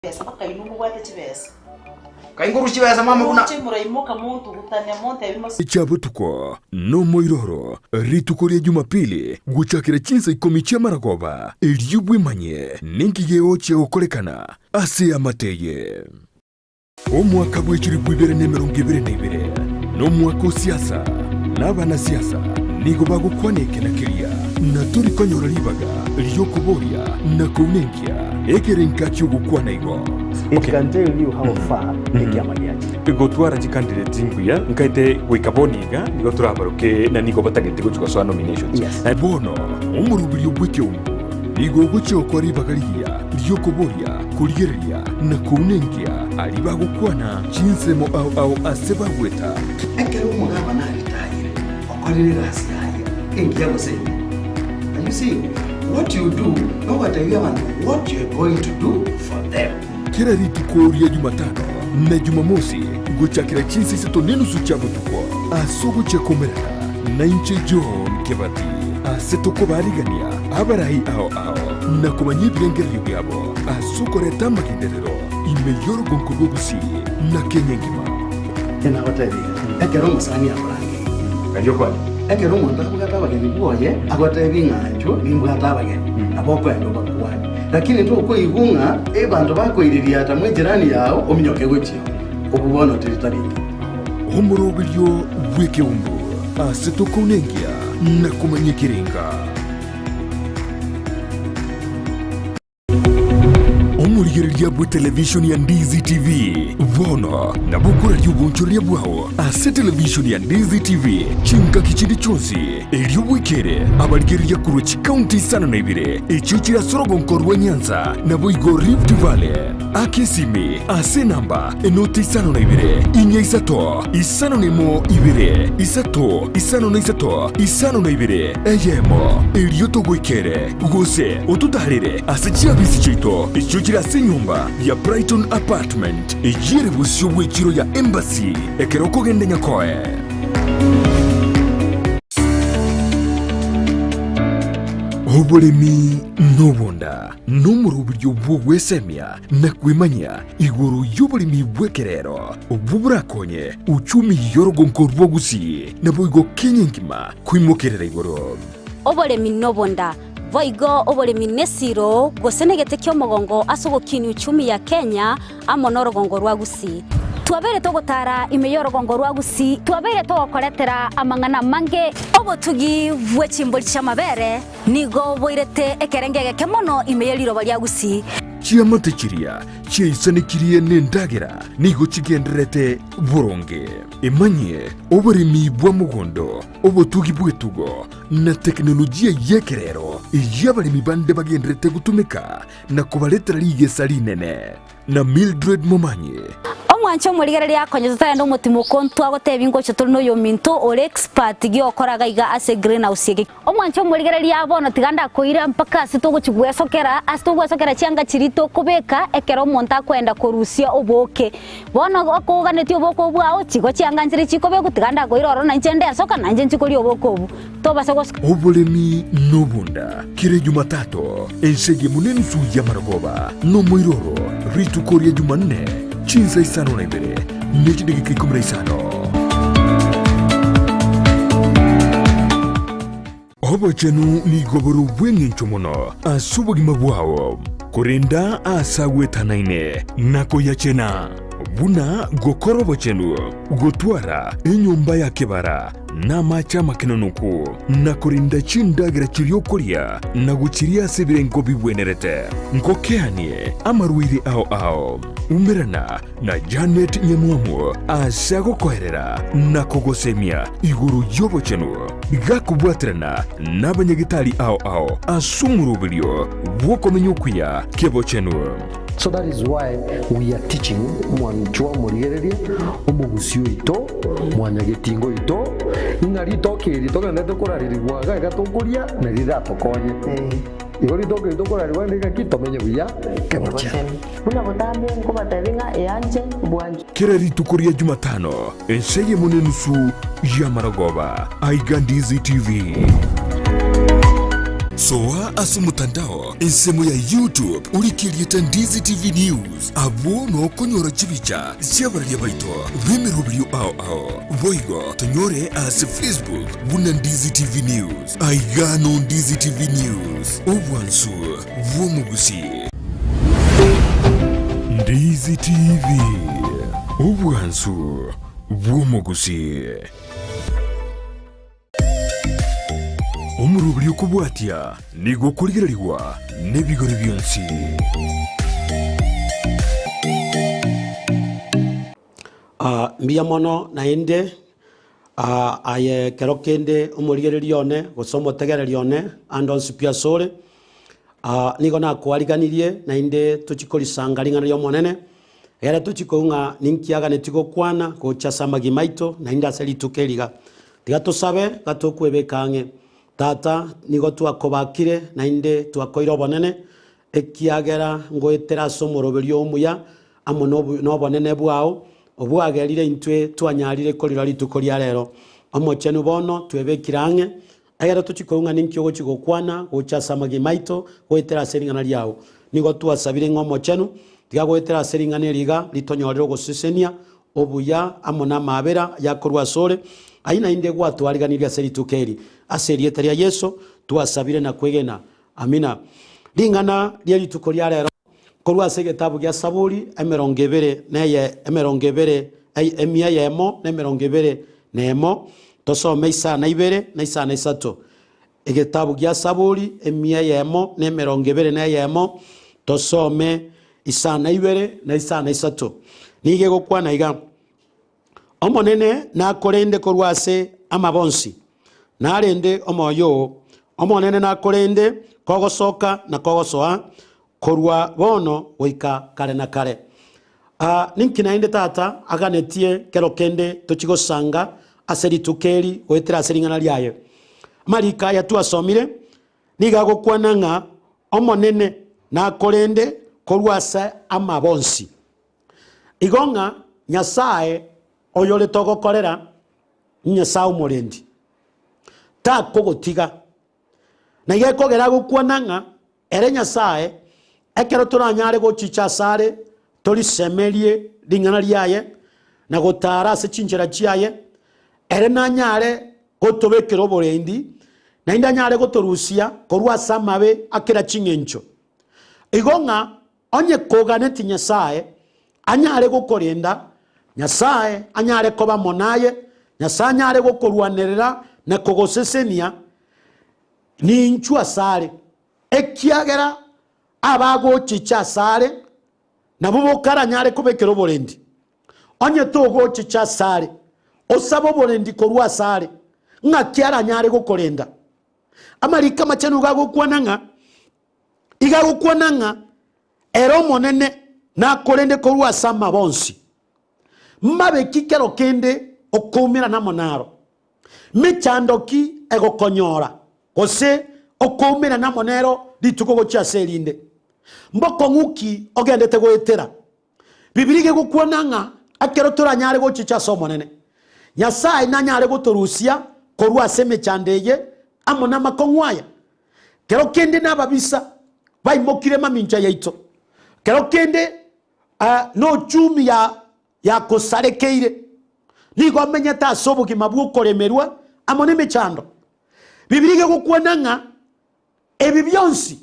Chibesa mpaka inwe mobwate chibesa. Kai nkorwa chibesa mama buna. Roche moraimoka montugutane montebi mos. Chia botuko nomoiroro, rituko ria Jumapili, gochakera chinsa ikomi chi'amaragoba, erio bwemanye ninki gegochia gokorekana ase eamate eye. Omwaka bw'echilifu ibere na emerongo ebere na ibere nomwaka o siasa, na abanasiasa nigo bagokwana eke na keria, na tori konyora ribaga ri'okoboria na kounenkia ekerenka ki'ogokwana igo. It can tell you how far ekiama giachire. Gotwara chicandidate mbuya nkaete goika bono iga nigo torabaroke na nigo batagete gochia gosoa nominations. Yes. Bono omoroberio bw'ekeumbu nigo ogochia gokora ribaga rigiya ri'okoboria, korigereria, na kounenkia aria bagokwana chinsemo ao ao ase bagweta. Ekero omogabana aritayire, okorire egasi yaye engiya gose embe. And you see, what you do, nogotebia abanto what you are going to do for them. Kera rituko ria Jumatano na Jumamosi gochakera chinsa isato nenusu chia botuko ase ogochia komerana nainche John Kebati ase tokobarigania abarai ao ao na komanya ebirengererio biabo ase okoreta amagenderero ime y'orogonko rw'Ogusii na Kenya engima. Inagotebia iga, ekero omosani akorangeirie, Karia okwane. ekero omonto abwate abageni bwoye, agotebia ng'a inchuo nimbwate abageni, nabo okoenda obakwanie. Lakini tokoigwa ng'a abanto bakoiriria ata mw'ejirani yao ominyoke gochia oo, obwo bono teri tari engiya. Omoroberio bw'ekeumbu ase tokounenkia na komanya ekerenga. Omorigereria bw'etelevishoni ya Ndizi TV bono nabo okoraria obonchoreria bwao ase televishoni ya Ndizi TV chingaki chinde chionsi, erio bwekere abarigereria korwa chikaunti isano na ibere echio chire ase orogonko rwa Nyanza naboigo Rift Valley. Aka esimi ase enamba enoti isano na ibere, inya isato, isano na emo ibere, isato, isano na isato, isano na ibere, eyemo, erio togoikere, gose ototaarere ase chiabisi chiaito echio chire ase enyomba ya Brighton Apartment, eyio ere bosio bw'echiro ya Embassy, ekero okogenda Nyakoe. Oboremi nobonda. Nomoroberio bw'ogwesemia na kwemanyia igoro y'oboremi bw'ekerero, obwo borakonye uchumi y'orogonko rwa Gusii naboigo Kenya engima koimokerera igoro. Oboremi nobonda, boigo oboremi nesiro gose negete ki'omogongo ase ogokinia uchumi ya Kenya amo norogongo rwa Gusii. Twabeire togotara ime y'orogongo rwa Gusii, twabeire togokoretera amang'ana amange. Obotugi bwe chimbori chi'amabere Nigo boirete ekerengo egeke mono ime ye riroba ria Gusii. Chiamate chiria chiaisanekirie nendagera nigo chigendererete boronge. Emanyie oboremi bwa mogondo, obotugi bw'etugo, na teknolojia y'ekerero eyio abaremi bande bagendererete gotumeka na kobaretera rigesa rinene. Na Mildred Momanyi. Omwanche omorigereria akonye totarenda omotimoko ntwagotebia ngocha tore noyominto ore expert giokora gaiga ase greenhouse eke. Omwanche omorigereria bono tiga ndakoira mpaka ase togochia gwesokera, ase togwesokera chianga chiria tokobeka ekero omonto akoenda korusia obooke. Bono okoganetie obooke obwo bwao, chigo chianga nchire chikobekwa tiga ndakoira ororo nainche ndesoka nainche nchie koria obooke obwo. Tobasa gosoka. Oboremi nobonda kera Ejumatato, ense eyemo nenusu y'amarogoba, nomoiroro rituko ria Jumanne chinsa isano na ibere ne chidageka ikomi na isano. Obochenu nigo bore obw'engencho mono ase obogima bwao, korenda aase agwetanaine na koyachena, buna gokora obochenu, gotwara enyomba ya kebara, Namache amakenonoku, na korinda chindagera chiria okoria, na gochiria ase ebirengo bigwenerete. Ngokeanie amarwaire ao ao. Umerana na Janet Nyamwamu ase agokoerera na kogosemia igoro y'obochenu, gakobwaterana nabanyagetari ao ao ase omoroberio bw'okomenya okuya kebochenu. So that is why we are teaching mwanchwa omorigereria omogusi oito mwanyagetinga oito ng'a ritoke eri togenderete korarerigwa iga iga tokoria nari riratokonye. Igo ritoke eri tokorarigwa rinde ng'aki tomenye buya kebochenu. Buna botambe nkobatebia ng'a eanche bwanchwe. Kera rituko ria Jumatano, ensa eyemo nenusu y'amarogoba, aiga Ndizi TV. Soa ase omotandao ensemo ya YouTube orike erieta Ndizi TV News, abwo nokonyora chibicha chi'abararia baito b'emeroberio ao ao. Boigo tonyore ase Facebook buna Ndizi TV News. Aiga no Ndizi TV News, obwansu bw'omogusii. Ndizi TV, obwansu bw'omogusii. Omoroberi okobwatia nigo okorigererigwa nebigori bionsi. Ah, mbuya mono naende ah, aye kero kende omorigereria one gose omotegereri one ande onsi pi asore, ah, nigo nakoariganirie naende tochie korisanga ring'ana ri'Omonene, Ere tochie koigwa ng'a ninki aganetie gokwana gocha ase amagima aito naende ase rituko eri iga. Tiga tosabe gatokwebeka ang'e. Tata, nigo twakobakire naende twakoire obonene, ekiagera ngoetera ase omoroberio omuya amo nobonene bwao, obwagerire intwe twanyarire korira rituko ria rero. Omochenu bono twebekire ang'e, Ekero tochia koigwa ng'a ninki ogochia gokwana gocha ase amagima aito goetera ase ring'ana riao, nigo twasabire ng'a Omochenu, tiga goetera ase ring'ana eri iga ritonyorere ogosesenia, obuya, amo namaabera yakorwa asore, ayio naende gwatwariganirie ase rituko eri. Ase erieta ria Yeso twasabire na kwegena. Amina. Ring'ana rie rituko ria rero korwa ase egetabu gia Saburi emerongo ebere neye emerongo ebere emia eyemo na emerongo ebere nemo, tosome isana ibere na isana isato. Egetabu gia Saburi emia eyemo na emerongo ebere na eyemo, tosome isana ibere na isana isato. Nigo egokwana iga. Omonene nakorende korwa ase amabe onsi, narende omoyo oo. Omonene nakorende kogosoka na kogosoa, korwa bono goika kare na kare. Aa, ninki naende tata aganetie kero kende tochie gosanga ase rituko eri goetera ase ring'ana riaye? Amariko aya twasomire nigo agokwana ng'a Omonene nakorende korwa ase amabe onsi. Igo ng'a Nyasae oyore togokorera Nyasae omorendi, takogotiga. Na iga ekogera agokwana ng'a ere Nyasae, ekero toranyare gochicha asare torisemerie ring'ana riaye na gotara ase chinchera chiaye, ere nanyare gotobekera oborendi, naende anyare gotorusia korwa ase amabe a kera ching'encho. Igo ng'a Onye koganeti Nyasae anyare gokorenda, Nyasae anyare koba amo naye, Nyasae anyare gokorwanerera na kogosesenia, ninchwe asare, ekiagera abagochicha asare nabwo bokaranyare kobekera oborendi. Onye togochicha asare, osabe oborendi korwa asare, ng'aki aranyare gokorenda? Amariko amachenu igo agokwana ng'a Iga agokwana ng'a ere Omonene nakorende korwa ase amabe onsi. Mabe ki kero kende okoumerana amo naro? Mechando ki egokonyora, gose okoumerana amo nero rituko gochia ase erinde? Mbokong'u ki ogendete goetera? Bibilia iga egokwana ng'a ekero toranyare gochicha ase Omonene, Nyasae nanyare gotorusia korwa ase emechando eye amo namakong'u aya. Kero kende nababisa baimokire mamincha yaito, kero kende nochumi yakosarekeire, nigo omenyete ase obogima bw'okoremerwa amo nemechando. Bibilia iga egokwana ng'a ebi bionsi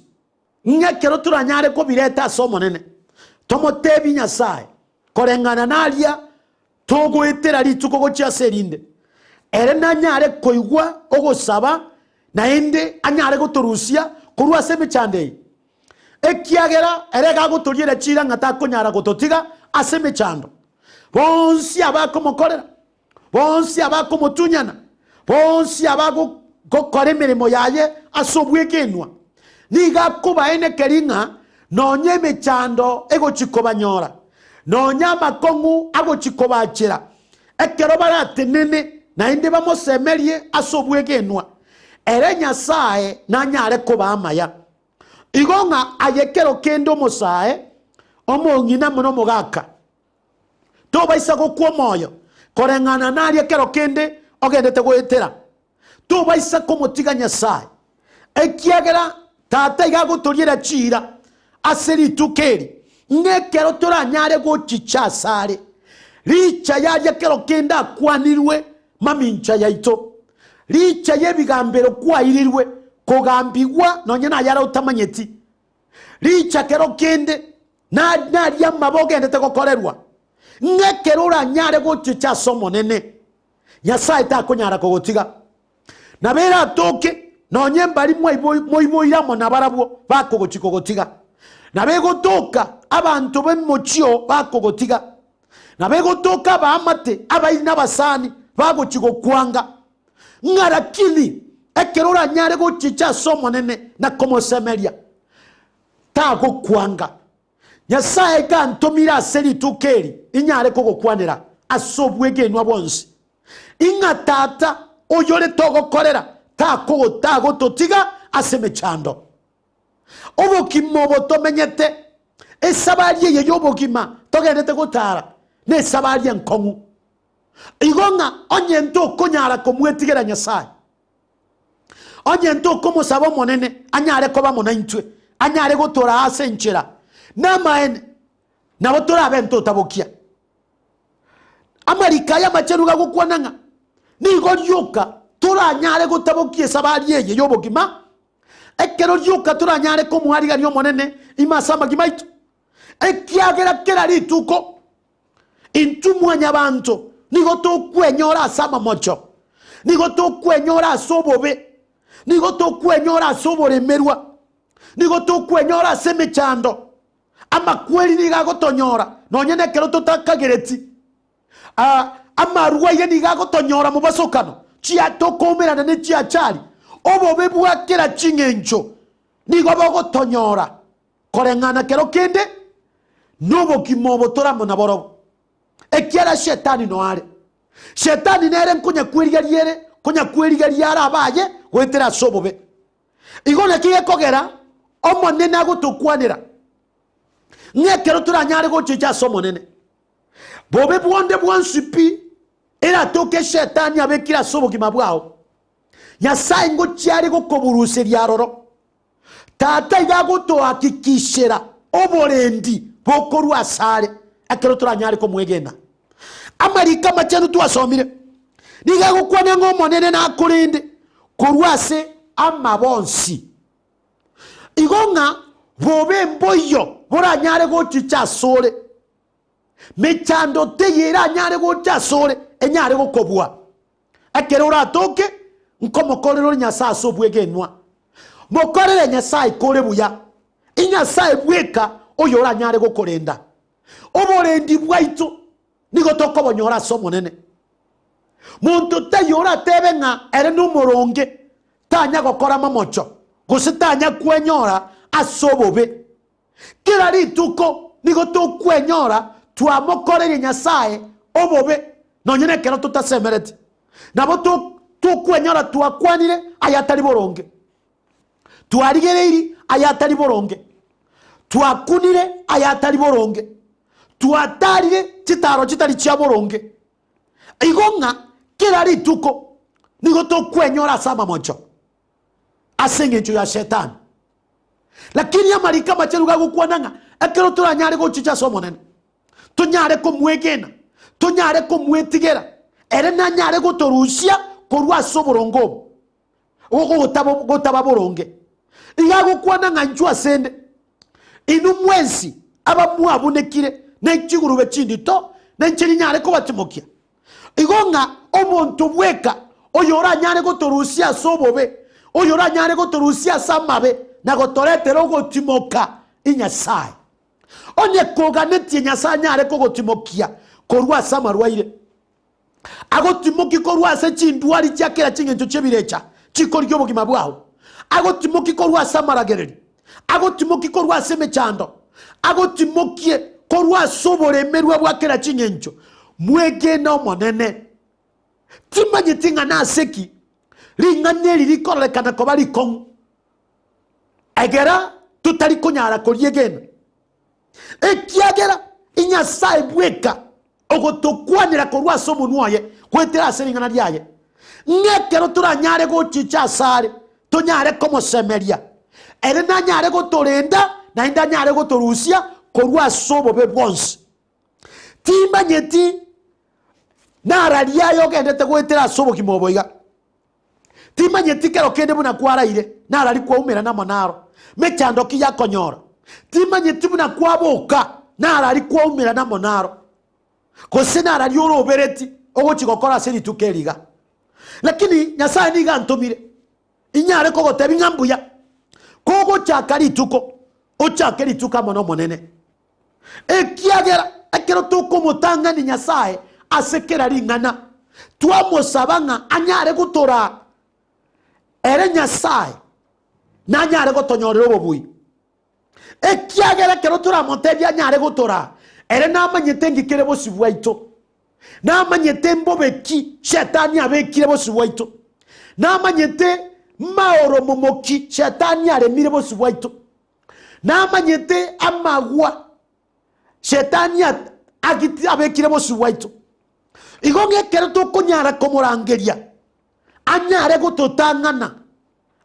ng'a ekero toranyare kobireta ase Omonene, tomotebie Nyasae koreng'ana naria Togoetera rituko gochia ase erinde, ere nanyare koigwa ogosaba, naende anyare gotorusia korwa ase emechando eye. Ekiagera ere iga agotoriera chiira ng'a takonyara gototiga ase emechando. Bonsi abakomokorera, bonsi abakomotunyana, bonsi abagokora emeremo yaye ase obwegenwa, nigo akobaenekeria ng'a nonya emechando egochia kobanyora, nonya amakong'u agochia kobachera, ekero baratenene naende bamosemerie ase obwegenwa, ere Nyasae nanyare kobaa amaya. Igo ng'a aye kero kende omosae, omong'ina amo nomogaka, tobaisa gokwa omoyo koreng'ana naria kero kende ogendete goetera. Tobaisa komotiga Nyasae. Ekiagera Tata iga agotoriera chiira ase rituko eri, ng'a ekero toranyare gochicha asare, richa yaria kero kende akwanirwe mamincha yaito, richa y'ebigambero kwairirwe kogambigwa nonya nayare otamanyeti, richa kero kende naria amabe ogendete gokorerwa, ng'a ekero oranyare gochicha ase Omonene, Nyasae takonyara kogotiga. Nabo eratoke, nonye mbari moiboire amo nabarabwo bakogochia kogotiga. Nabo egotoka abanto b'omochie bakogotiga. Nabo egotoka abaamate, abairi na abasani bagochia gokwanga. Ng'a lakini ekero oranyare gochicha ase Omonene na komosemeria, tagokwanga. Nyasae gantomire ase rituko eri inyare kogokwanera ase obwegenwa bwonsi, ing'a Tata oyore togokorera tagototiga ase emechando. Obogima obo tomenyete, esabari eye y'obogima togendete gotara, nesabari enkong'u. Igo ng'a onye ntokonyara komwetigera Nyasae, Onye ntokomosaba Omonene anyare koba amo naintwe, anyare gotoraa ase enchera, namaene, nabo torabe ntotabokia. Amariko aya amachenu gagokwana ng'a nigo rioka toranyare gotabokia esabari eye y'obogima, ekero rioka toranyare komoarigania Omonene ime ase amagima aito, ekiagera kera rituko Intwe mwanyabanto nigo tokwenyora ase amamocho, nigo tokwenyora ase obobe, nigo tokwenyora ase oboremerwa, nigo tokwenyora ase emechando. Amakweri nigo agotonyora nonye nekero totakagereti. Ah, amarwaire nigo agotonyora mobasokano, chia tokoumerana ne chiachari. Obobe bwa kera ching'encho nigo bogotonyora. Koreng'ana kero kende nobogima obo tore amo naborobwo, ekiagera Shetani noare. Shetani nere nkonyakwerigeria ere, konyakwerigeria are abaye goetera ase obobe. Igo naki gekogera Omonene agotokwanera, ng'a ekero toranyare gochecha ase Omonene, bobe bonde bwonsi pi eratoke Shetani abekire ase obogima bwao, Nyasae ngochia are gokoburuseria aroro. Tata iga agotohakikishera oborendi bokorwa asare ekero toranyare komwegena. Amariko amachenu twasomire nigo agokwana ng'a Omonene nakorende korwa ase amabe onsi. Igo ng'a bobe mboiyo boranyare gochicha asore, mechando teiyo eranyare gocha asore enyare gokobua. Ekero oratoke, nkomokorera ore Nyasae ase obwegenwa. Mokorere Nyasae kore buya, Inyasae bweka oyoranyare gokorenda. Oborendi bwaito nigo tokobonyora ase Omonene. Monto taiyo oratebe ng'a ere nomoronge, tanya gokora mamocho, gose tanya kwenyora ase obobe. Kera rituko nigo tokwenyora twamokoreire Nyasae obobe, nonya nekero totasemereti. Nabo tokwenyora twakwanire ayatari boronge, twarigereiri ayatari boronge, twakunire ayatari boronge, twatarire chitaro chitari chia boronge. Igo ng'a kera rituko nigo tokwenyora ase amamocho ase engencho ya Shetani. Lakini amariko amachenu gagokwana ng'a ekero toranyare gochicha ase Omonene, tonyare komwegena, tonyare komwetigera, ere nanyare gotorusia korwa ase oboronge obo, gotaba boronge. Iga agokwana ng'a inchuo asende, inwe mwensi abamwabunekire ne chigurube chindito, na inche ninyare kobatimokia. Igo ng'a omonto bweka oyoranyare gotorusia ase obobe, oyoranyare gotorusia ase amabe na gotoretera ogotimoka i Nyasae. Onye koganetie Nyasae anyare kogotimokia korwa ase amarwaire, agotimokie korwa ase chindwari chia kera ching'encho chi'ebirecha chikorigia obogima bwao, agotimokie korwa ase amaragereri, agotimokie korwa ase emechando, agotimokie korwa ase oboremerwa bwa kera ching'encho, mwegene Omonene. Timanyeti ng'a nase ki ring'ana eri rikororekana koba rikong'u, egera totari konyara koriegena, ekiagera Nyasae bweka ogotokwanera korwa ase omonwa oye goetera ase ring'ana riaye, ng'a ekero toranyare gochicha asare. tonyare komosemeria. Ere nanyare gotorenda naende anyare gotorusia korwa ase obobe bwonsi. Timanyeti nararia aye ogendete goetera ase obogima obo iga. Timanyeti kero kende buna kwaraire, narari kwaumerana amo naro, mechando ki yakonyora. Timanyeti buna kwaboka, narari kwaumerana amo naro, gose narari orobereti ogochi gokora ase rituko eri iga. Lakini Nyasae nigo antomire inyare kogotebia ng'a mbuya kogochaka rituko, ochake rituko amo n'Omonene. Ekiagera ekero tokomotang'ania Nyasae ase kera ring'ana, twamosaba ng'a anyare gotoraa, ere Nyasae nanyare gotonyorera obobui. Ekiagera ekero toramotebie anyare gotoraa, ere namanyete nki kere bosio bwaito, namanyete mbobe ki Shetani abekire bosio bwaito, namanyete maoromomo ki Shetani aremire bosio bwaito. Namanyete amagwa Shetani agiti abekire bosio bwaito. Igo ng'ekero tokonyara komorangeria anyare gototang'ana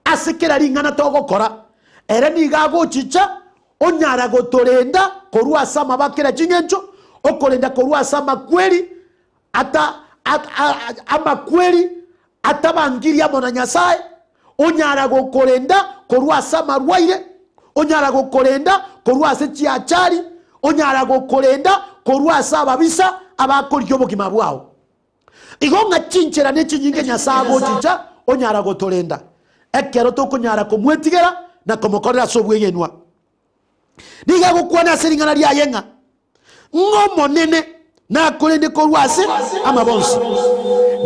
ase kera ring'ana togokora, ere nigo agochicha onyara gotorenda korwa ase amabe a kera ching'encho, okorenda korwa ase amakweri ata amakweri atabangiri amo na Nyasae, onyara gokorenda korwa ase amarwaire, onyara gokorenda korwa ase chiachari, onyara gokorenda korwa ase ababisa abakorigia obogima bwao. Igo ng'a chinchera ne chinyinge Nyasae agochicha onyara gotorenda ekero tokonyara komwetigera na komokorera ase obwegenwa. Nigo agokwana ase ring'ana riaye ng'a ng'Omonene nakorende korwa ase amabonsi,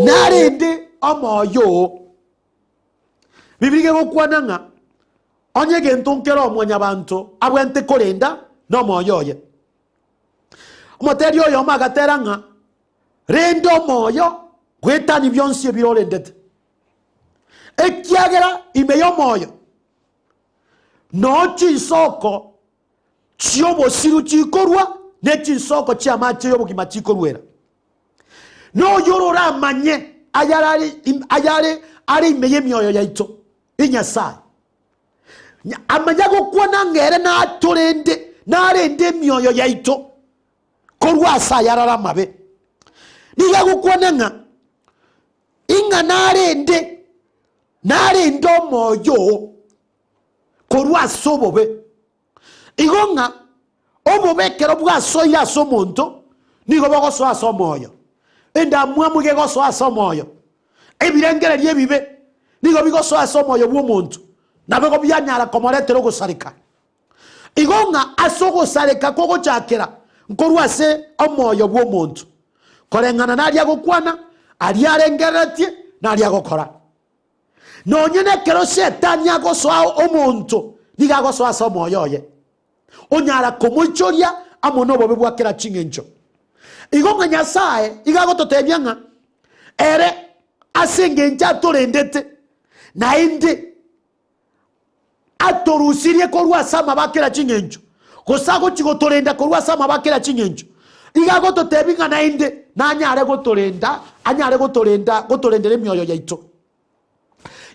narende omoyo oo. Biblia iga egokwana ng'a onye egento nkere omwanyabanto abwenerete korenda nomoyo oye. Omoteri oyomo agatera ng'a renda omoyo goetania bionsi ebire orendete, ekiagera ime y'omoyo Noo chinsoko chi'obosiru chikorwa, ne chinsoko chi'amache y'obogima chikoruera. Noyo oramanye ayare ayare are ime y'emioyo yaito, i Nyasae. Amanya gokwana ng'a ere natorende, narende emioyo yaito korwa ase ayarare amabe. Nigo agokwana ng'a ing'a narende Narende omoyo oo korwa ase obobe. Igo ng'a obobe ekero bwasoire ase omonto, nigo bogosoa ase omoyo. Endamwamu iga egosoa ase omoyo. Ebirengererio ebibe nigo bigosoa ase omoyo bw'omonto, nabo igo bianyara komoretera ogosareka. Igo ng'a ase ogosareka kw'ogochakera nkorwa ase omoyo bw'omonto, koreng'ana naria agokwana, aria arengereretie, na aria agokora. Nonye nekero Shetani agosoa omonto, nigo agosoa ase omoyo oye, onyara komoichoria amo nobobe bwa kera ching'encho. Igo ng'a Nyasae igo agototebia ng'a ere ase engencho atorendete, naende atorusirie korwa ase amabe a kera ching'encho, gose agochia gotorenda korwa ase amabe a kera ching'encho, igo agototebia ng'a naende nanyare gotorenda, anyare gotorenda, gotorendera emioyo yaito.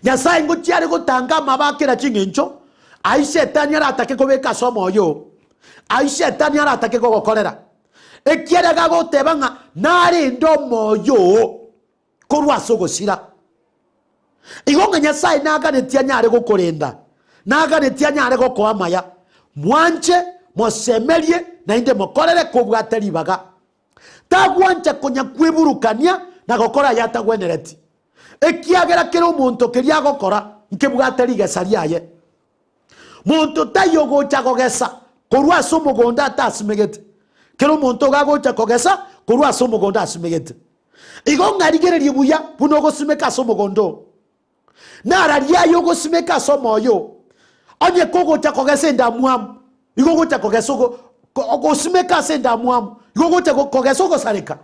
Nyasae ngochia are gotanga amabe a kera ching'encho, ayio Shetani aratake kobeka ase omoyo oo, ayio Shetani aratake kogokorera, ekiagera iga agoteba ng'a narende omoyo oo. korwa ase ogosira. Igo ng'a Nyasae naganetie anyare gokorenda, naganetie anyare gokoa amaya. Mwanche, mosemerie, naende mokorere kobwate ribaga. Tagwancha konya kweburukania na gokora ayatagwenereti, ekiagera kera omonto keria agokora nkebwate rigesa riaye. Monto taiyo ogocha kogesa korwa ase omogondo atasimegete, kera omonto iga agocha kogesa korwa ase omogondo asimegete. Igo ng'arigererie buya buna ogosimeka ase omogondo oo, nararie aye ogosimeka ase omoyo oo. Onye kogocha kogesa endamwamu, igo ogocha kogesa ogo ogosimeka ase endamwamu, igo ogocha kogesa ogosareka.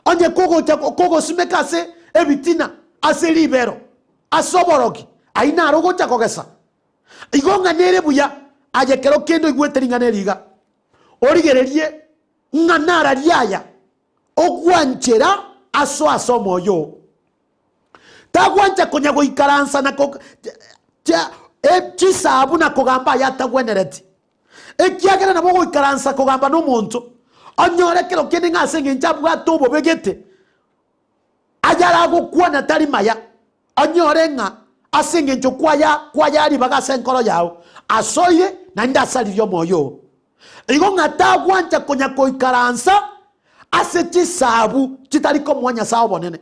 Onye kogocha kogosimeka ase ebitina, ase ribero, ase oborogi, ayio naro ogocha kogesa. Igo ng'a nere buya aye ekero kende oigwete ring'ana eri iga, origererie ng'a nararie aya ogwanchera asoe ase omoyo oo. Tagwancha konya goikaransa na ko chisabu na kogamba aya atagwenereti. Ekiagera nabo ogoikaransa kogamba nomonto, onyore kero kende ng'a ase engencho abwate obobe gete, ayaragokwana tari maya, onyore ng'a ase engencho kwaya kwaya ribaga ase enkoro yao, asoire naende asaririe omoyo oo. Igo ng'a tagwancha konya koikaransa ase chisabu chitari komoa Nyasae obonene.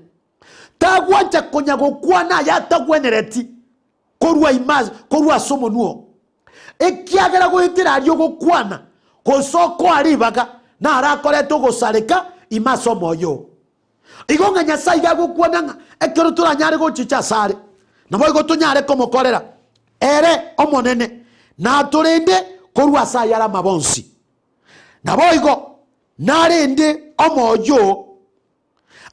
Tagwancha konya gokwana aya atagwenereti korwa ime korwa ase omonwa oo. Ekiagera goetera aria ogokwana, gose okoa ribaga, naro akoreta ogosareka ime ase omoyo oo. Igo ng'a Nyasae iga agokwana ng'a ekero toranyare gochicha asare, naboigo tonyare komokorera ere Omonene, natorende korwa ase ayare amabe onsi. Naboigo narende omoyo oo.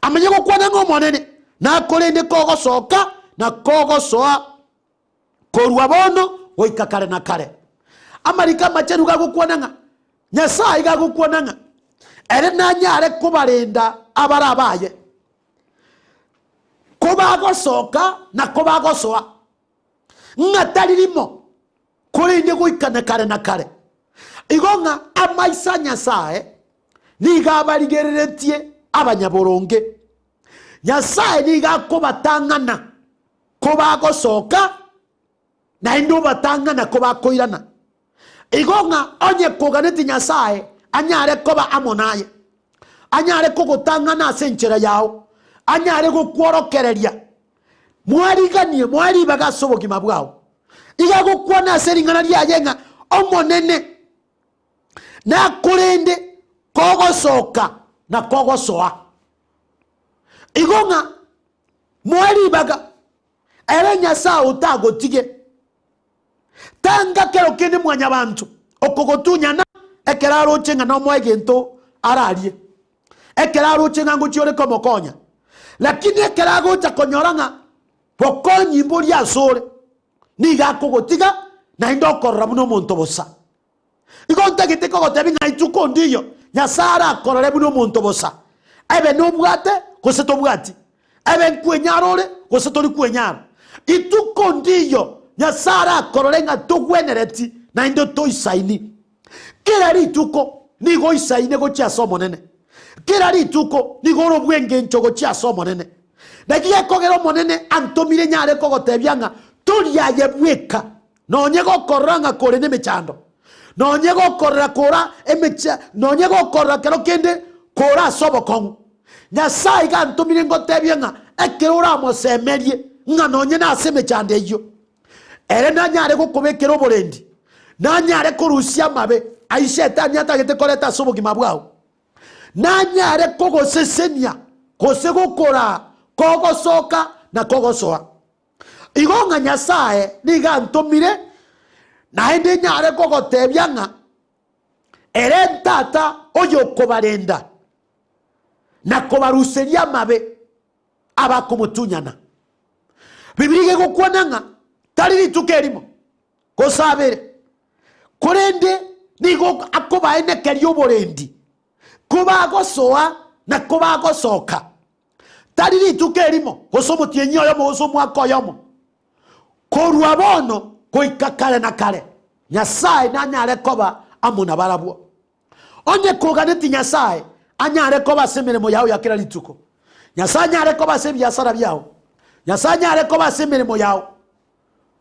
Amanye gokwana ng'a Omonene nakorende kogosoka na kogosoa korwa bono goika kare na kare. Amariko amachenu gagokwana ng'a Nyasae gagokwana ng'a ere nanyare kobarenda abare abaye, kobagosoka na kobagosoa, ng'a tari rimo, korende goika na kare na kare. Igo ng'a amaiso a Nyasae nigo abarigereretie abanyaboronge. Nyasae nigo akobatang'ana kobagosoka, naende obatang'ana kobakoirana. Igo ng'a onye koganeti Nyasae anyare koba amo naye, anyare kogotang'ana ase enchera yao, anyare gokworokereria, mwariganie, moe ribaga ase obogima bwao. Iga agokwana ase ring'ana riaye ng'a Omonene nakorende kogosoka na kogosoa. Igo ng'a moe ribaga ere Nyasae otagotige. Tanga kero kende mwanyabanto okogotunyana ekero aroche ng'a nomoe egento ararie, ekero aroche ng'a ngochia ore komokonya. Lakini ekero agocha konyora ng'a bokonyi mboria asore, nigo akogotiga naende okorora buna omonto bosa. Igo ntagete kogotebia ng'a rituko ndiyo Nyasae arakorore buna omonto bosa, ebe nobwate gose tobwati, ebe nkwenyara ore gose tori kwenyara. Rituko ndiyo Nyasae arakorore ng'a togwenereti naende toisaini. Kera rituko nigo oisaine gochia ase Omonene. Kera rituko nigo ore obw'engencho gochia ase Omonene. Naki gekogera Omonene antomire nyare kogotebia ng'a tori aye bweka, Nonye gokorora ng'a kore nemechando, nonye gokorora kora emecha, nonye gokorora kero kende kore ase obokong'u, Nyasae iga antomire ngotebie ng'a ekero oramosemerie ng'a nonye nase emechando eyio, ere nanyare gokobekera oborendi, nanyare korusia amabe ayio Shetani atagete koreta ase obogima bwao, nanyare kogosesenia gose gokoraa kogosoka na kogosoa. Igo ng'a Nyasae nigo antomire, naende nyare kogotebia ng'a ere Tata oyokobarenda na kobaruseria amabe abakomotunyana. Bibilia iga egokwana ng'a tari rituko erimo gose abere, korende nigo akobaenekeria oborendi kobagosoa na kobagosoka. Tari rituko erimo, gose omotienyi oyomo, gose omwaka oyomo, korwa bono goika kare na kare, Nyasae nanyare koba amo nabarabwo. Onye koganeti Nyasae anyare koba ase emeremo yao ya kera rituko, Nyasae anyare koba ase ebiasara biao, Nyasae anyare koba ase emeremo yao,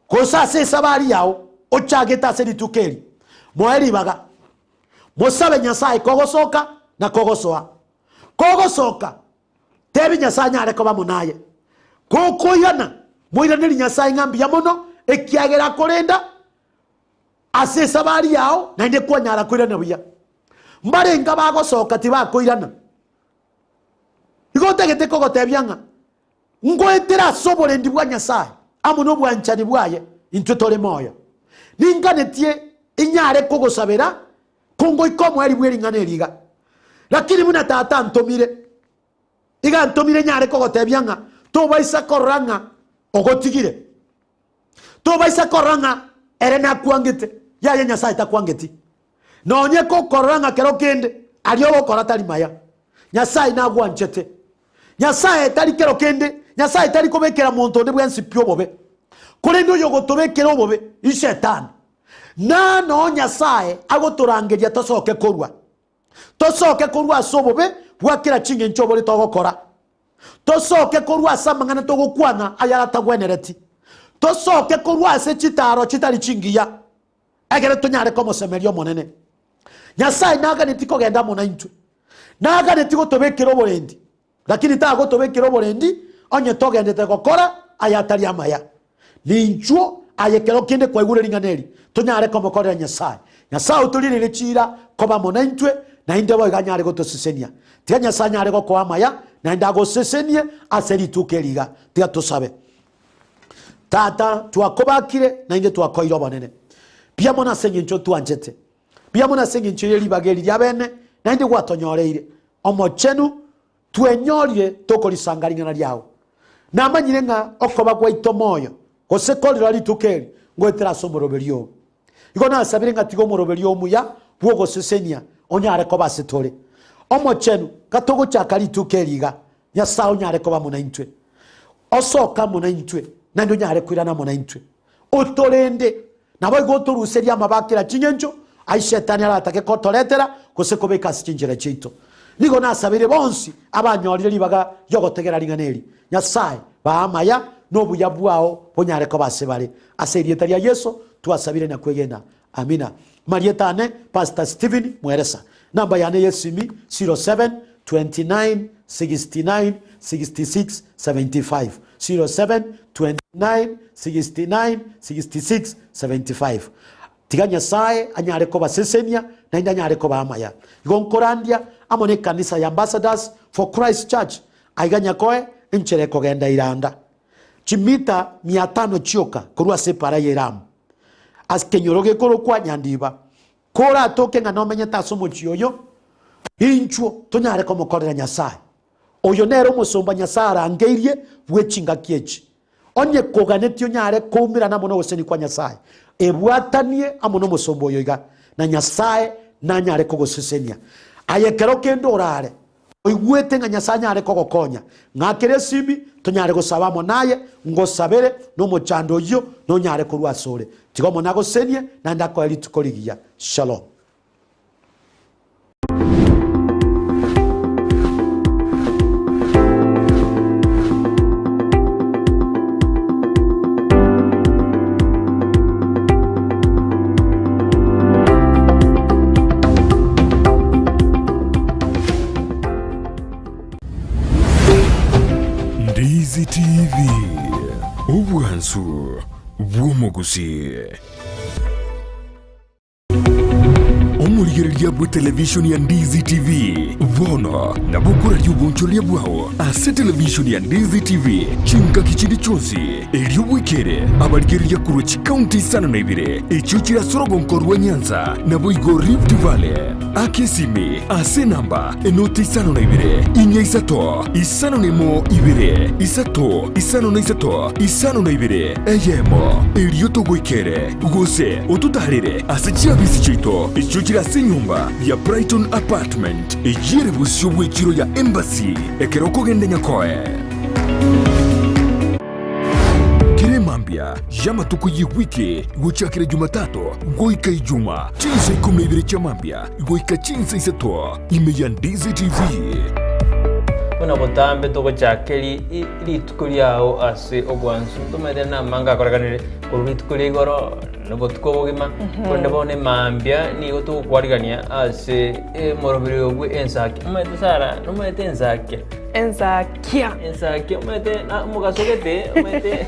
gose ase esabari yao ochagete ase rituko eri, moe ribaga. Mosabe Nyasae kogosoka na kogosoa. Kogosoka, tebi Nyasae anyare koba amo naye. Gokoirana, moiranerie Nyasae ng'a mbuya mono, ekiagera akorenda ase esabari yao, naende kwanyara koirana buya. Mbarenge abagosoka tibakoirana. Igo ntagete kogotebia ng'a ngoetera ase oborendi bwa Nyasae amo nobwanchani bwaye intwe tore moyo. Ninganetie inyare kogosabera Kongoika omoerio bwe ring'ana eri iga, lakini buna Tata antomire, iga antomire nyare kogotebia ng'a tobaisa korora ng'a ogotigire, tobaisa korora ng'a ere nakwangete, yaya Nyasae takwangeti. Nonye kokorora ng'a kero kende aria ogokora tari maya, Nyasae nagwanchete. Nyasae tari kero kende. Nyasae tari kobekera monto onde bwensi pi obobe, korende oyogotobekera obobe ishetani. Na noo Nyasae agotorangeria tosoke korwa. Tosoke korwa ase obobe bwa kera ching'encho obore togokora. Tosoke korwa ase amang'ana togokwana ayaratagwenereti. Tosoke korwa ase chitaaro chitari chingiya, egere tonyare komosemeria Omonene. Nyasae naganeti kogenda amo naintwe. Naganeti gotobekera oborendi, lakini tagotobekera oborendi onye togendete gokora ayatari amaya. Ninchuo aye kero kende kwaigure ring'ana eri, tonyare komokorera Nyasae. Nyasae otorireire chiira koba amo naintwe, naende boigo anyare gotosesenia. Tiga Nyasae anyare gokoa amaya, naende agosesenie ase rituko eri iga. Tiga tosabe. Tata, twakobakire, naende twakoire obonene. Mbuya mono ase engencho otwanchete. Mbuya mono ase engencho ye ribaga eri ria bene, naende gwatonyoreire. Omochenu, Twenyorire tokorisanga ring'ana riao. Namanyire ng'a okoba gwaito moyo, gose korira rituko eri, ngoetera ase omoroberio oo. Igo nasabire ng'a tiga omoroberio omuya bw'ogosesenia onyare koba ase tore. Omochenu, gatogochaka rituko eri iga, Nyasae onyare koba amo naintwe. Osoke amo naintwe, naende onyare koirana amo naintwe. Otorende, naboigo otoruserie amabe a kera ching'encho ayio Shetani aratake kotoretera gose kobeka ase chinchera chiaito. Nigo nasabeire bonsi abanyorire ribaga ri'ogotegera ring'ana eri, Nyasae, baa amaya na obuya bwao bonyare koba ase bare. Ase erieta ria Yeso twasabire na kwegena. Amina. Marieta ane Pastor Stephen Mweresa. Namba yane y'esimi 07 29 69 66 75, 07 29 69 66 75. Tiga Nyasae anyare kobasesenia naende anyare kobaa amaya. Igo nkorandia amo nekanisa ya Ambassadors for Christ Church aiga Nyakoe enchera ekogenda Iranda. Chimita mia tano chioka korwa ase epara y'Elamu, ase ekenyoro gekorokwa Nyandiba. Koratoke ng'a nomenyete ase omochie oyo, inchuo tonyare komokorera Nyasae. Oyo nere omosomba Nyasae arangeirie bwe chingaki echi. Onye koganetie onyare koumerana amo nogosesenia kwa Nyasae, ebwatanie amo nomosomba oyo iga, na Nyasae nanyare kogosesenia. Aye ekero kende orare, Oigwete ng'a Nyasae anyare kogokonya, ng'akere esimi, tonyare gosaba amo naye, ngosabere, na omochando oyio nonyare korwa asore. Tiga Omonene agosenie, naende akoe rituko rigiya. Shalom. Ndizi TV, obwansu bw'omogusii. Omorigereria bw'etelevishoni ya Ndizi TV bono nabo okoraria obonchoreria bwao ase televishoni ya Ndizi TV chingaki chinde chionsi erio bwekere abarigereria korwa chikaunti isano na ibere echio chire ase orogonko rwa Nyanza naboigo Rift Valley. Aka esimi ase enamba enoti 52 4 5 1 2 3 53 52 eyemo, erio togoikere, gose ototaarere ase chiabisi chiaito echio chire ase enyomba ya Brighton Apartment, eyio ere bosio bw'echiro ya Embassy ekero okogenda Nyakoe. Kera emambia y'amatuko y'ewiki gochakera Jumatatu goika Ijuma, chinsa ikomi na ibere chia mambia goika chinsa isato, ime ya Ndizi TV. Buna botambe togochaka rituko riao ase obwansu, ntomaete namange akorekanire korwa rituko ria igoro na obotuko obogima, korende bono emambia nigo togokwarigania ase omoroberi oyo bwe ensaki. Omanyete Sarah, nomanyete ensakia? Ensakia. Ensakia omanyete na omogaso gete omanyete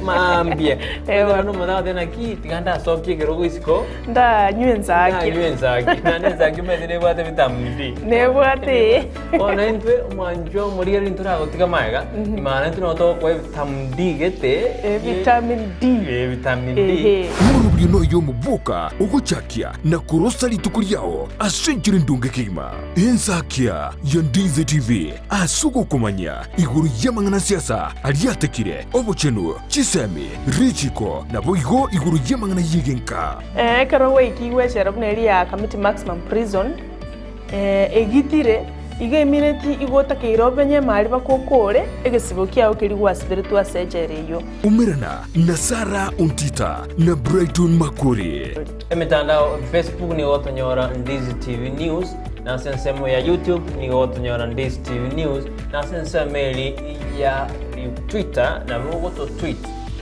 maambia. Omanyete omonto agoteba naki tiga ndasokie ekerogo isiko. Ndanywe ensakia. Ndanywe ensakia. Naende ensakia omanyete nebwate vitamin D. Nebwate. Bono intwe omwanchwa omorigereria ntoragotiga magega, maana intwe nabo togokoa evitamin D gete. Vitamin D. Vitamin D. Ehe. Omorobio noyo omoboka ogochakia na korosa rituko riao ase enchera endonge kegima. Ensakia ya Ndizi TV ase ogokomanya igoro y'amang'ana siasa aria atekire, obochenu, chisemi, richiko, naboigo igoro y'amang'ana y'egenka. Ekero gwaikigwe echela buna eria ya Kamiti Maximum Prison, egitire. Iga emineti igo otakeire omenye emari bakokore egesibo kiao keria gwasiberetwe ase echela eyio. Umerana na Sarah Ontita na Brighton Makori. Emetandao Facebook nigo gotonyora Ndizi TV News, na ase ensemo ya YouTube nigo gotonyora Ndizi TV News, na ase ensemo eri ya Twitter nabo ogoto tweet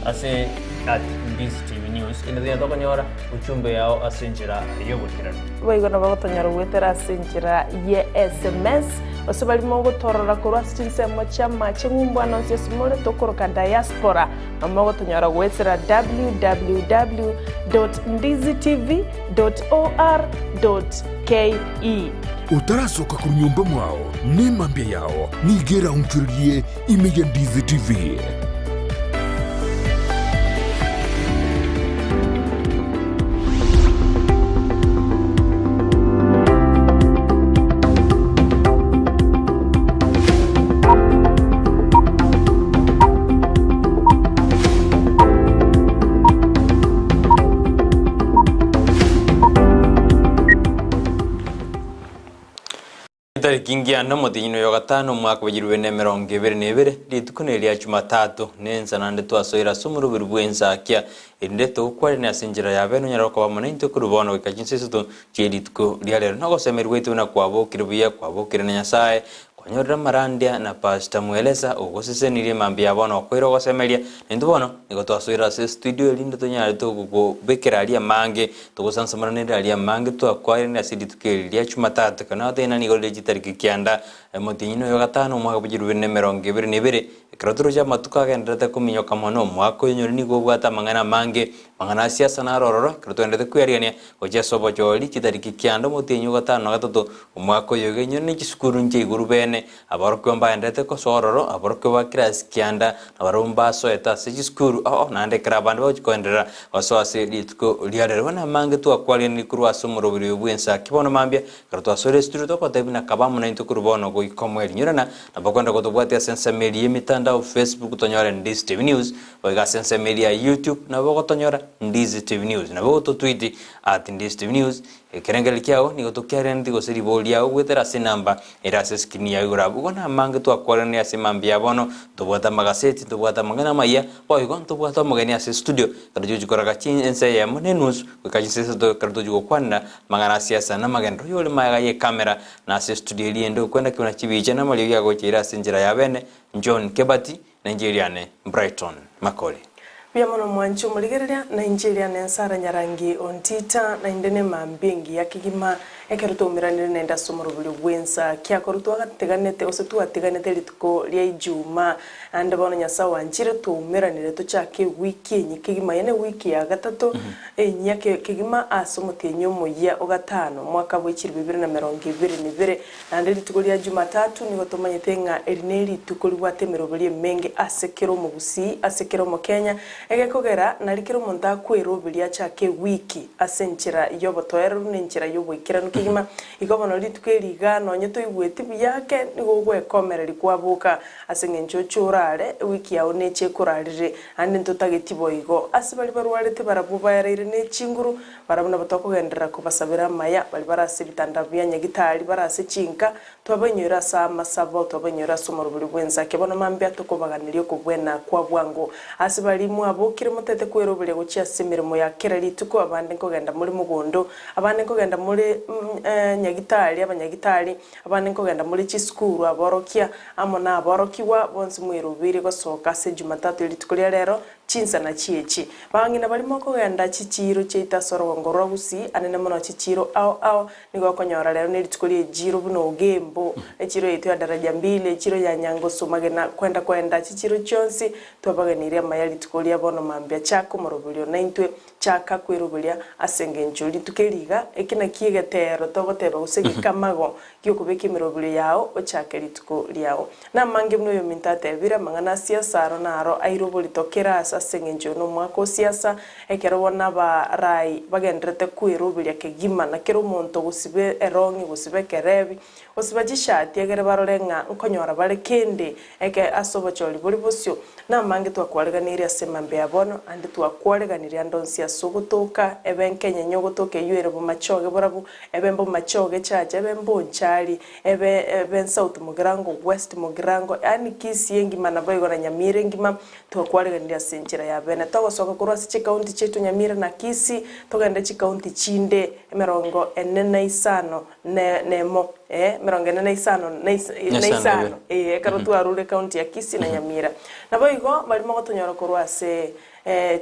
ase at Ndizi TV News ende tonyare tokonyora uchumbe yao ase enchera y'oboikeranu. Boigo nabo gotonyora goetera ase enchera ye sms, gose baria mogotorora korwa ase chinsemo chi'amache ng'umbu ande onsi ase more tokoroka diaspora, nabo mogotonyora goetera www dot ndizitv dot or dot ke. Otarasoka korwa nyomba mwao, nemambia yao nigo eraonchorerie ime ya Ndizi TV. Etariki ngianda omotienyi oyo gatano omwaka bwa 2022, rituko neri ria Jumatatu, nensa naende twasoire ase omoroberi bw'ensakia, erinde togokwarania ase enchera ya bene onyare koba amo naintwe korwa bono goika chinsa isato chie rituko ria rero. Nogosemeria gwaito buna kwabokire buya, kwabokire na Nyasae, Kwanyorire amarandia na Pastor Mwelesa ogosesenirie mambia bono okoira ogosemeria, naintwe bono nigo twasoire ase estudio erinde tonyare togokobekera aria amange, togosansamoranere aria amange twakwaeranire ase rituko eri ria Jumatatu ekero nagotebi ng'a nigo rire chitariki kianda omotienyi noyo gatano omwaka bwa chilifu bibere na emerongo ebere na ebere, ekero toroche amatuko agendererete kominyoka mono omwaka oyo onyore nigo obwate amang'ana amange, amang'ana a siasa naro ororo ekero togendererete kwearigania gochia ase obochori chitariki kianda omotienyi o gatano na gatato Omwaka oyo iga enyore ne chisukuru nche igoro bene, aborokigwa mbaenderete kosoa ororo, aborokigwa ba kirasi kianda nabarabwo mbasoete ase chisukuru oo, naende ekero abande bagochia koenderera gosoa ase rituko ria rero. Bono amange twakwariganirie korwa ase omoroberi oyo bw'ensa ki bono mambia, ekero twasoire estudio togotebia buna kaba amo naintwe korwa bono goika omoerio. Nyorana nabo okoenda gotobwatia ase ensemo eria y'emitandao, Facebook tonyore Ndizi TV News, boigo ase ensemo eria ya YouTube nabo ogotonyora Ndizi TV News, nabo ogototweet at Ndizi TV News, Ekerengererio kiao nigo tokiareneti gose riborio riao goetera ase enamba ere ase eskrini yao igoro abwo. Igo namange twakwaranire ase mambia ya bono, ntobwate amagaseti, ntobwate amang'ana amaya, boigo ntobwate omogeni ase estudio ekero togochia koraga chi ensa eyemo na enusu goika chinsa isato ekero togochia gokwanera amang'ana a siasa na amagenderero oyore magega y'ekamera na ase estudio eria ende okwenda kebuna chibicha na amariogi agocha ere ase enchera ya bene John Kebati na inche eriane Brighton Makori. Buya mono mwanche omorigereria, na inche eriane Nsara Nyarangi Ontita, naende nemambia engiya kegima, ekero twaumeranire naende ase omoroberio bw'ensa kiakorwa twagatiganete gose twatiganete rituko ria Ijumaa, naende bono Nyasae oanchire twaumeranire tochake ewiki enye kegima, eye newiki ya gatato enyia kegima ase omotienyi omoyia o gatano, omwaka bwe chilifu ibere na emerongo ebere na ebere. Naende rituko ria Jumatatu nigo tomanyete ng'a eri nerituko ribwate emeroberio emenge ase kera omogusii, ase kera omokenya, egekogera nari kera omonto akweroberia achake ewiki ase enchera y'obotoereru na enchera y'oboikeranu kegima. Igo bono rituko eri iga nonye toigweti buya ake nigo ogwekomereria kwaboka ase eng'encho oche orare, ewiki yao neche ekorarire, naende ntotageti boigo. Ase baria barwarete barabwo baereire ne chinguru, Barabwo nabo tokogenderera kobasabera amaya, baria bare ase ebitanda bia nyagitari, bare ase chinka, twabainyoire ase amasabo, twabainyoire ase omorobori bw'ensake. Bono mambia tokobaganeria okobwena kwa bwango. Ase baria mwabokire motete kweroberia gochia ase emeremo ya kera rituko, abande nkogenda more mogondo, abande nkogenda more nyagitari, abanyagitari, abande nkogenda more chisukuru, aborokia, amo naborokigwa, bonsi mwerobeire gosoka ase Jumatatu erituko ria rero, Chinsa nachi echi. Bang'ina baria mokogenda chichiiro chiaito ase orogongo rwa Gusii, anene mono chichiiro ao ao, nigo okonyora rero nerituko ri'echiiro buna Ogembo, echiiro yaito ya Daraja Mbili, echiiro ya Nyangoso, Magena, kwenda kwenda chichiiro chionsi, twabageneirie amaya rituko ria bono mambia. Chaka omoroberio naintwe, chaka kweroberia ase engencho rituko eri iga, eki nakio egeteero togoteba gose egekamago gi'okobeka emeroberio yao ochake rituko riao. Namange buna oyominto atebire, amang'ana a siasa aro naro aire oborito kera aase ase engencho oyo nomwaka o siasa, ekero bono abarai bagendererete kweroberia kegima na kera omonto gosiba erong'i gosiba ekerebi, Gosiba chishati egere barore ng'a nkonyora bare kende eke ase obochori bore bosio. Namange twakwareganirie ase mambia ya bono, ande twakwareganirie ande onsi ase ogotoka, ebe nkenyenya ogotoka eyio ere bomachoge borabu, ebe mbomachoge chacha, ebe mbonchari, ebe ebe nsouth mogirango, west mogirango, yaani Kisii engima naboigo na Nyamira engima, Twakwareganirie ase enchera ya bene. Togosoka korwa ase chikaunti chiaito Nyamira na Kisii, togende chikaunti chinde emerongo ene na isano ne nemo, ee, emerongo ene na isano na is na Na isano isano, ibere. ee, ekero twarure ekaunti ya Kisii na Nyamira. Naboigo baria mogotonyora korwa ase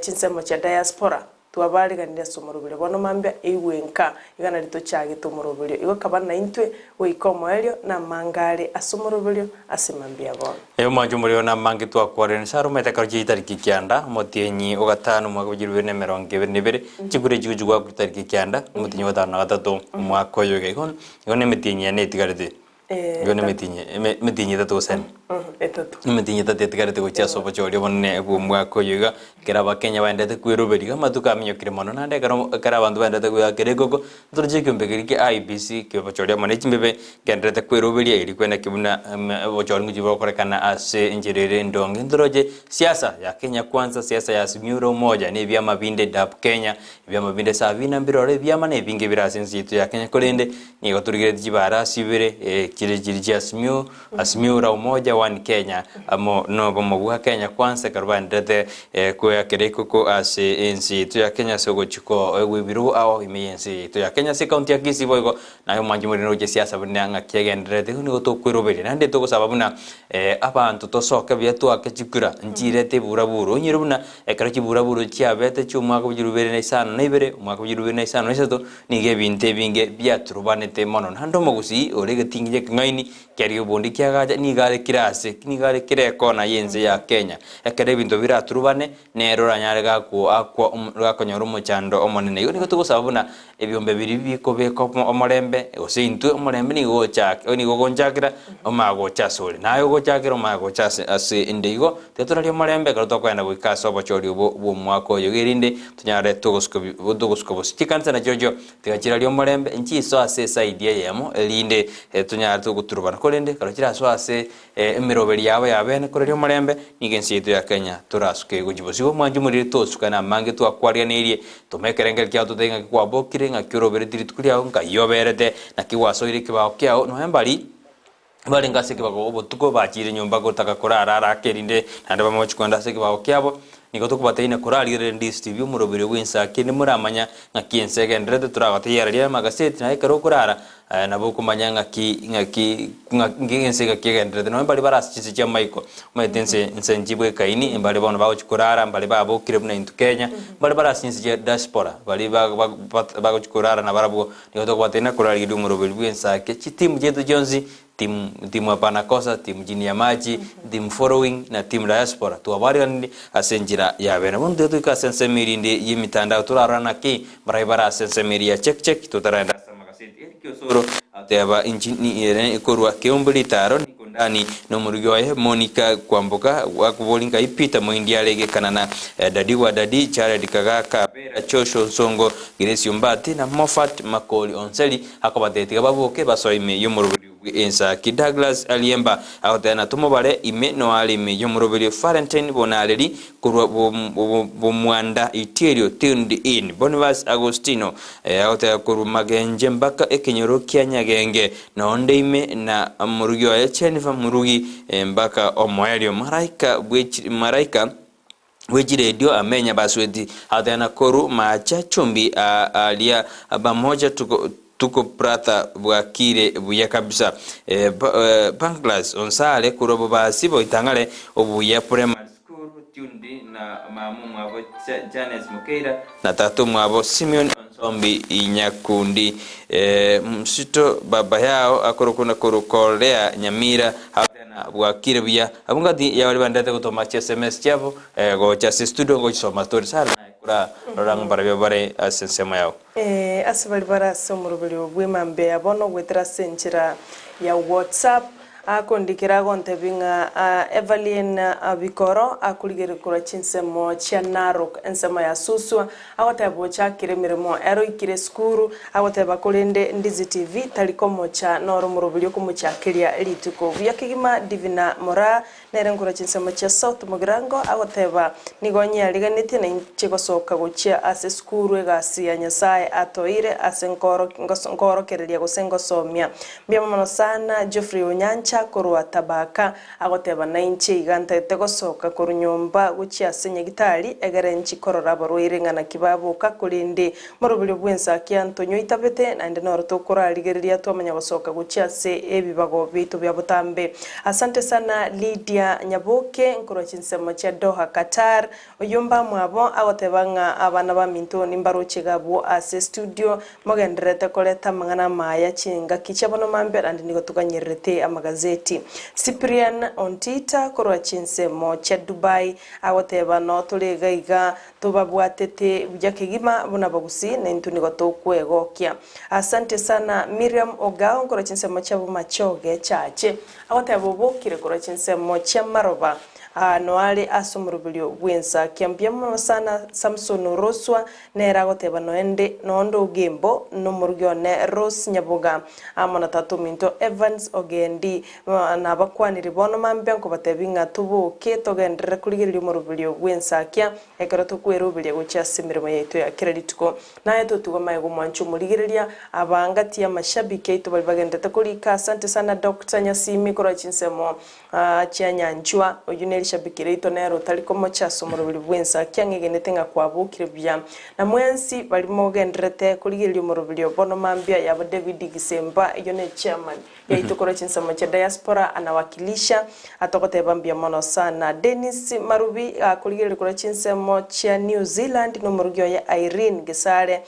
chinsemo chia diaspora, Twabaariganirie ase omoroberio bono mambia eigwe nka iga nari tochagete omoroberio. Igo kaba naintwe goika omoerio namanga are ase omoroberio ase mambia bono. Ee, omwancho omorero namange twakwarire Nyasae aromete ekero chia chitariki kianda, omotienyi o gatano omwaka bwa 2022, chikura echi gochia goakwa chitariki kianda, omotienyi o gatano na gatato omwaka oyo iga. Igo igo nemetienyi ene etigarete. Igo nemetienyi eme emetienyi etato gose ene. Etato. Emetienyi etato etigarete gochia ase obochori obonene bw'omwaka oyo iga, ekero abakenya baendete kweroberia iga amatuko aminyokire mono naende ekero ekero abanto baendete goakera ekoko, ntoroche ekiombe keria kia IEBC kia obochori amo ne chimbebe ngendererete kweroberia erio kweneki buna obochori ngochia bogokorekana ase enchera ere endonge. Ntoroche siasa ya Kenya Kwanza, siasa ya Azimio la Umoja na ebiama binde DAP Kenya, ebiama binde Sabina mbirore ebiama na ebinge bire ase ense yaito ya Kenya korende Nigo torigeretie chibarasi ibere, chire chiri chia Azimio, Azimio la Umoja One Kenya, amo nobomo bwa Kenya Kwanza ekero baenderete kweakera ekoko ase ense yaito ya Kenya ase ogochia koegwa ebirogo ao ime y'ense yaito ya Kenya ase ekaunti ya Kisii boigo naye omwanchi morende gochia siasa buna ng'aki egendererete igo nigo tokweroberia naende togosaba buna abanto tosoke buya toake chikura nchirete eburaburu onyore buna ekero chiburaburu chiabete chi'omwaka bwa chilifu ibere na isano na ibere omwaka bwa chilifu ibere na isano na isato Nigo ebinto ebinge biaturubanete mono, naende omogusii ore egetingi gi'ekeng'aini kiaria obondi kiagacha nigo are kera ase, nigo are kera ekona y'ense ya Kenya. Ekero ebinto biraturubane, nere oranyare gakwo akwa gakonyora omochando omonene. Igo nigo togosaba buna ebiombe biria bikobeka omorembe, gose intwe omorembe nigo ogochaka nigo ogonchakera omanye gocha asore, naye ogochakera omanye gocha ase ase inde. Igo tiga torarie omorembe ekero tokogenda goika ase obochori obo bw'omwaka oyo, iga erinde Tonyare togosuka bosio. Chikanisa nachiochio tiga chirarie omorembe, nchisoe ase esaidi eyemo, erinde tonyare togoturubana. Korende ekero chirasoe ase emeroberi yabo ya bene koraria omorembe, nigo ense yaito ya Kenya torasuke gochia bosio. Igo omwancho morire tosukane amange twakwariganeirie, toma ekerengerio kiao totebe ng'aki kwabokire, ng'aki orobereti rituko riao, nkai oberete, naki gwasoire ekebao kiao, nonya mbari Barenge ase ekebago obotuko, bachiire nyomba gotaka korara ara ake erinde naende bamoche kogenda ase ekebago kiabo. Nigo tokobateina korarigereria DSTV omoroberi bw'ense ake erinde moramanya ng'aki ense egendererete toragoteyereria amagaseti naye ekero okorara nabo okomanya ng'aki ng'aki ng'aki ense ng'aki egendererete. Nonya mbaria bare ase chinse chi'amaiko omanyete ense ense nchibwekaini mbare bono bagochia korara mbare babokire buna intwe Kenya mbare bare ase chinse chia diaspora baria bagochia korara nabarabwo Nigo tokobateina korarigereria omoroberi bw'ensake chitimu chiaito chionsi, team team hapana kosa, team chini ya machi, team following na team diaspora twabariganirie ase enchera ya bene. Bono tiga toike ase ensemo erinde y'emitandao torarore naki mbarai bare ase ensemo eria ya check check totaragenda ase amagaseti. Eric Osoro ateba inchi ni ere korwa Keumbu Ritaro niko ndani nomorugi oye Monica Kwamboka akobori nkai Peter Moindi are gekanana Daddy wa Daddy Jared Kagaka Bera Joshua Onsongo Grace Ombati na Moffat Makori Onseri akobatebia tiga baboke basoe ime y'omoroberio bw'ensaki. Douglas Aliemba agoteba na tomobare ime noare ime y'omoroberio Valentine Bonareri korwa Bomwanda Itierio tuned in. Boniface Agostino agoteba korwa Magenche mpaka ekenyoro kia Nyagenge nonde ime na morugi oye Jennifer Murugi mpaka omoerio. Maraika Maraika bwe chiredio amenya basweti agoteba koru macha chumbi aria bamoja tuko tuko pratha bwakire buya kabisa Pancras Onsare korwa bobasi boitang'are obuya primary school tuned na mama omwabo Janes Mokeira na tata omwabo Simeon Onsombi Nyakundi Msito baba yao akorokwa na korwa Korea Nyamira Na bwakire buya. Abwo ngati ya baria bandete gotoma chi sms chiabo gocha ase studio ngochisoma tore sana naye kora rora ng'a mbarabio bare ase ensemo yao. Ee, ase baria bare ase omoroberio bw'emambia ya bono goetera ase enchera ya WhatsApp. Akondikera agontebia ng'a Evelyn Bikoro akorigereria korwa chinsemo chia Narok, ensemo ya Suswa, agoteba ochakire emeremo ere oikire esukuru, agoteba korende Ndizi TV tari komocha noro omoroberio okomochakeria rituko. Buya kegima Divina Moraa nere nkorwa chinsemo chia South Mugirango agoteba nigo nyeariganetie na inche gosoka gochia ase esukuru egasi ya Nyasae atoeire ase nkorokereria gose ngosomia. Mbuya mono sana Geoffrey Onyancha korwa Tabaka agoteba nainche iga ntagete gosoka korwa nyomba gochia ase nyagitari egere nchi korora abarwaire ng'a naki baboka korende moroberio bw'ensaki Antonio oitabete naende noro tokorarigereria twamanya gosoka gochia ase ebibago biaito bia botambe. Asante sana Lydia Nyaboke nkorwa chinsemo chia Doha Qatar Oyio mbamwabo agoteba ng'a abana baminto nimbaroche iga abwo ase estudio, mogendererete koreta amang'ana amaya chingaki chia bono mambia naende nigo toganyererete amagazeti. Cyprian Ontita korwa chinsemo chia Dubai agoteba noo tore iga iga tobabwatete buya kegima buna abagusii naintwe nigo tokwegokia. Asante sana Miriam Ogao korwa chinsemo chia Bomachoge Chache agoteba obokire korwa chinsemo chia Maroba Aa noare ase omoroberio bw'ensa. Kiambia mono sana Samson Oroswa nere agoteba noende noonde Ogembo nomorugi one Rose Nyaboga amo na tata ominto Evans Ogendi nabakwanire bono mambia nkobatebia ng'a toboke togenderere korigereria omoroberio bw'ensakia ekero tokweroberia gochia ase emeremo yaito ya kera rituko. Naye totigwe magega omwanche omorigereria abangati amashabiki aito baria bagenderete korika asante sana Doctor Nyasimi korwa chinsemo Chia nyanchwa, oyio nerishabiki riaito nere otari komocha ase omoroberi bw'ense akia ng'egenete ng'a kwabokire buya. Na mwensi baria mogendererete korigereria omoroberi o bono mambia yabo David Gisemba eyio ne chairman yaito korwa chinsemo chia diaspora anawakilisha atogoteba mbuya mono sana. Dennis Marubi akorigereria korwa chinsemo chia New Zealand nomorugi oye Irene Gesare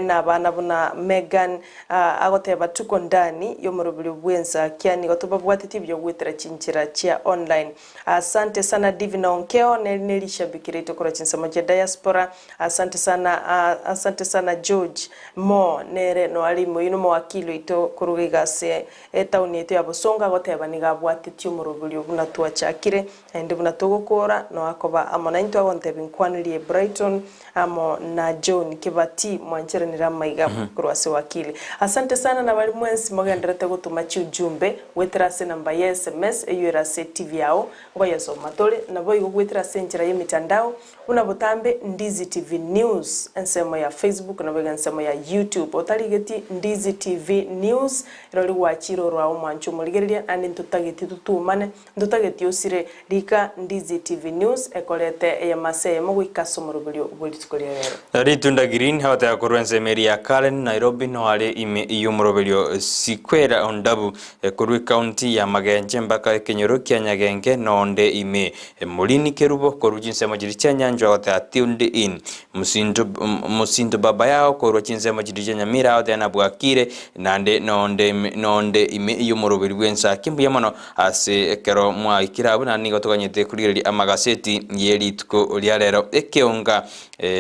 na abana buna Megan Agoteba tuko ndani y'omoroberio bw'ensa kia nigo tobabwatetie buya goetera chinchera chia online. Asante sana Divina Onkeo neri ne rishabiki riaito korwa chinsemo chia diaspora. Asante sana asante sana George Mo nere noare ime oyio nomowakili oito koruga iga ase etown yaito ya Bosongo agoteba nigo abwatetie omoroberio buna twachakire Naende buna togokora, noakoba amo naintwe agontebia nkwanirie Brighton amo na John Kibati mwancheranire amaiga korwa ase wakili. Asante sana nabari mwensi mogenderete gotoma chiujumbe goetera ase enamba ya sms eyio ere ase TV yao ngoyesoma tore naboigo goetera ase enchera y'emitandao buna botambe Ndizi TV News ensemo ya Facebook naboigo ensemo ya YouTube otarigeti Ndizi TV News rirorio gwachire orwao omwancho omorigereria naende ntotageti totumane Ntotageti osire, rika Ndizi TV News ekorete eyemase eyemo goika ase omoroberio bwe rituko ria rero. Ritunda Green agoteba korwa ensemo eria ya Karen, Nairobi no are ime y'omoroberio Sikwera Ondabu korwa ecounty ya Magenche mpaka ekenyoro kia Nyagenge no onde ime Morini Kerubo korwa chinsemo chiria chia Nyanchwa agoteba tuned in Mosinto Mosinto baba yao korwa chinsemo chiria chia Nyamira agoteba nabwakire naende nonde nonde ime y'omoroberi bw'ensaki mbuya mono Ase ekero mwaikire abwo naende nigo toganyete korigereria amagaseti ye rituko ria rero. Ekeonga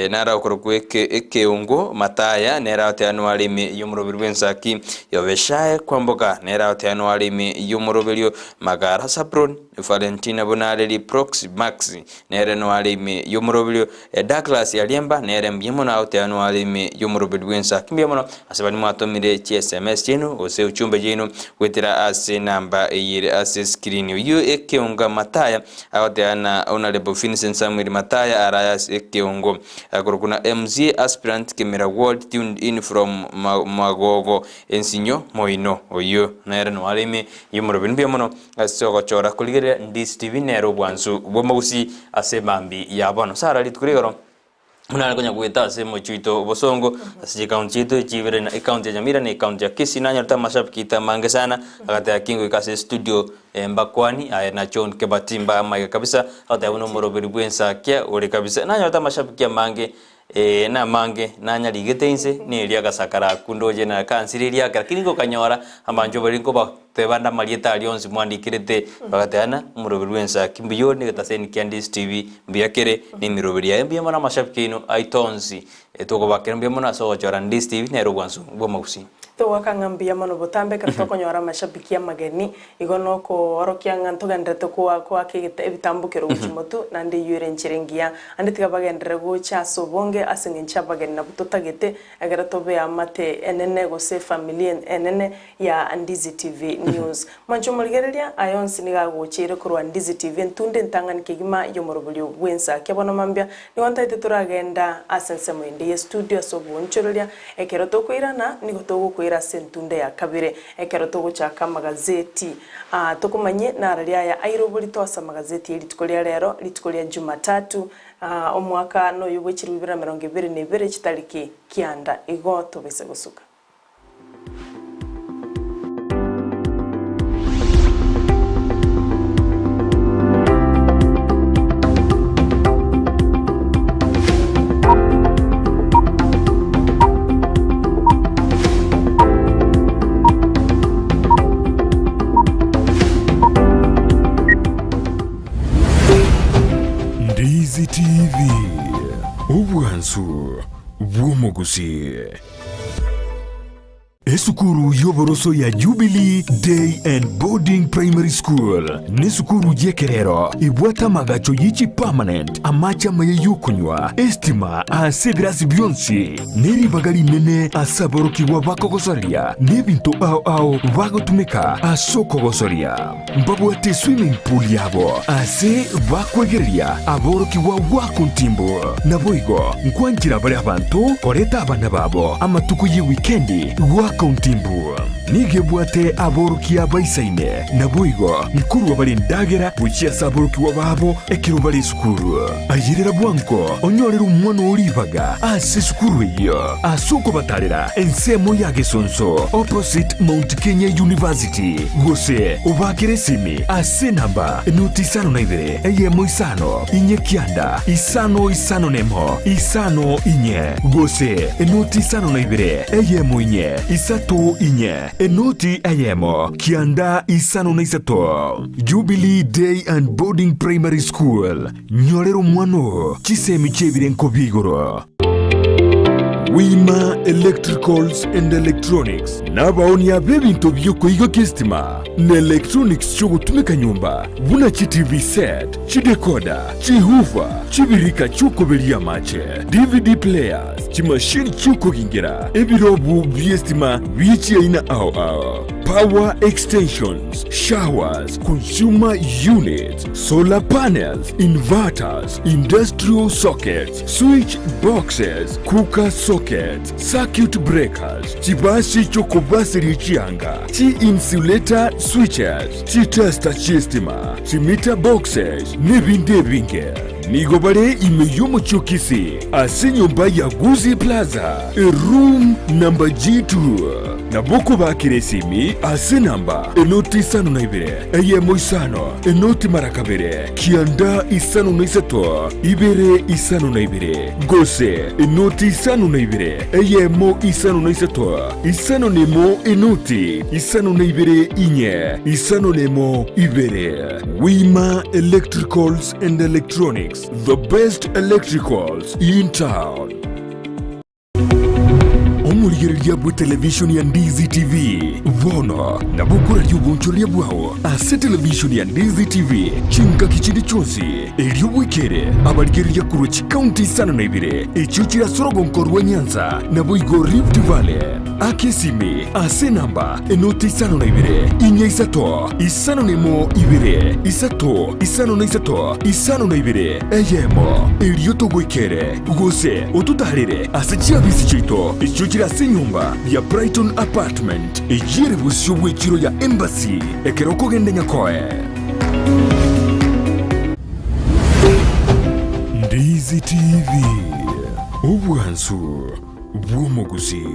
naro okorokwa ekeongo Mataya nere agoteanwa are ime y'omoroberi bw'ensaki, Yobeshae Kwamboka nere agoteanwa are ime y'omoroberio, Magara Sapron, Valentina Bonareri Prox Max nere noare ime y'omoroberio, Douglas Ariemba nere mbuya mono agoteanwa are ime y'omoroberi bw'ensa. Mbuya mono ase baria mwatomire chi sms chiaino gose uchumbe chiaino goetera ase enamba eye ere ase screen. Oyio ekeonga Mataya agoteana Honourable Vincent Samuel Mataya araye ase ekeongo akorokwa na MCA aspirant Kemera Ward tuned in from Magogo Ensinyo Moino. Oyio nere noare ime y'omoroberi. Mbuya mono Ase ogochora korigereria Ndisi TV nere obwansu bw'omogusii ase emambi ya bono. Sara rituko rigoro buna are konya goeta ase omochie oito obosongo ase chikaunti chiaito echi ibere na ekaunti ya Nyamira na ekaunti ya Kisii nanyorete amashabiki aito amange sana agateba ki ngoika ase estudio mbakwani aye na John Kebati mbamaiga kabisa agateba buna omoroberi bwensakia ore kabisa nanyorete amashabiki amange Ee, namange nanyarigete inse, neria agasakara akwo ndoche na kansire riake, lakini ngokanyora abanchwa baria nkobateba ande amarieta aria onsi mwandikerete, bagateba ng'a omoroberi bw'ensaki mbuya ore na egetaseni kia Ndisi TV mbuya kere, na emeroberi yaye mbuya mono amashabiki aino aito onsi, tokobakera mbuya mono ase ogochora Ndisi TV nere obwansu bw'amagusii. Togoaka ng'a mbuya mono botambe ekero tokonyora amashabiki amageni, igo nokoorokia ng'a ntogendererete koa koaka egeta ebitambokero gochia motwe, naende eyio ere enchera engiya. Ande tiga bagenderere gocha ase obonge ase eng'encho abageni nabwo totagete, ekero tobe eamate enene gose efamiri enene ya Ndizi TV News. Mwanche omorigereria, aya onsi nigo agocheire korwa Ndizi TV entunde entang'ani kegima y'omoroberio bw'ensakia bono mambia nigo ntaete toragenda ase ensemo ende ye studio ase oboonchoreria ekero tokoirana nigo togokoira ase entunde ya kabere ekero togochaka amagazeti aa tokomanyie narari aya aire oborito ase amagazeti ye rituko ria rero rituko ria Jumatatu aa omwaka noyo bwe chilifu bibere na emerongo ebere na ebere chitariki kianda igo tobese gosuka. Ndizi TV, obwansu bw'omogusii. Esukuru y'oboroso ya Jubilee Day and Boarding Primary School nesukuru y'ekerero ebwate amagacho ye chipermanent, amache amaya y'okonywa, estima ase ebirasi bionsi, ne ribaga rinene ase aborokigwa bakogosoria n'ebinto ao ao bagotumeka ase okogosoria. Mbabwate eswimming pool yabo ase bakwegereria aborokigwa goaka ontimbu. Naboigo nkwanchera bare abanto koreta abana babo amatuko ye wikendi goaka ontimbu. Nigo ebwate aborokia baisaine, naboigo nkorua bare endagera gochia ase aborokigwa babo ekero bare esukuru. Ayerera bwango onyorere omwana oo ribaga ase esukuru eyio ase okobatarera ensemo ya Gesonso opposite Mount Kenya University gose obakere esimi ase enamba noti isano na ibere eyemo isano inye kianda isano isano nemo isano inye gose enoti isano na ibere eyemo inye isato inye enoti eyemo kianda isano na isato. Jubilee Day and Boarding Primary School, Nyorera omwana oo chisemi chi'ebirenko bia igoro. Wima Electricals and Electronics nabaonia b'ebinto bi'okoigokia esitima na electronics chi'ogotumeka nyomba buna chi TV set, chidecoder, chihoofer, chibirika chi'okoberia amache, DVD players, chimashini chi'okogingera, ebirobu bi'esitima bie chiaina ao ao, power extensions, showers, consumer units, solar panels, inverters, industrial sockets, switch boxes, cooker sockets, circuit breakers, chibasi chi'okobaseria chianga, chi-insulator switches, chitester chi'estima, chimeter boxes, n'ebinde ebinge. Nigo bare ime y'omochie o Kisii ase enyomba ya Gusii Plaza, eroom number G2. Nabo okobakera esimi ase enamba enoti isano na ibere, eyemo isano, enoti mara kabere, kianda isano na isato, ibere isano na ibere, gose enoti isano na ibere, eyemo isano na isato, isano na emo enoti isano na ibere inye, isano na emo ibere. Wima Electricals and Electronics, the best electricals in town. Omorigereria bwe television ya Ndizi TV bono nabo okoraria obonchoreria bwao ase television ya Ndizi TV chingaki chinde chionsi erio bwekere abarigereria korwa chikaunti isano na ibere echio chire ase orogonko rwa Nyanza naboigo Rift Valley. Aka esimi ase enamba enoti isano na ibere, inya isato, isano na emo ibere, isato, isano na isato, isano na ibere, eyemo, erio togoikere, gose ototaarere ase chiabisi chiaito echio chire ase enyomba ya Brighton Apartment, eyio ere bosio bw'echiro ya Embassy, ekero okogenda Nyakoe. Ndizi TV, obwansu. bw'omogusii.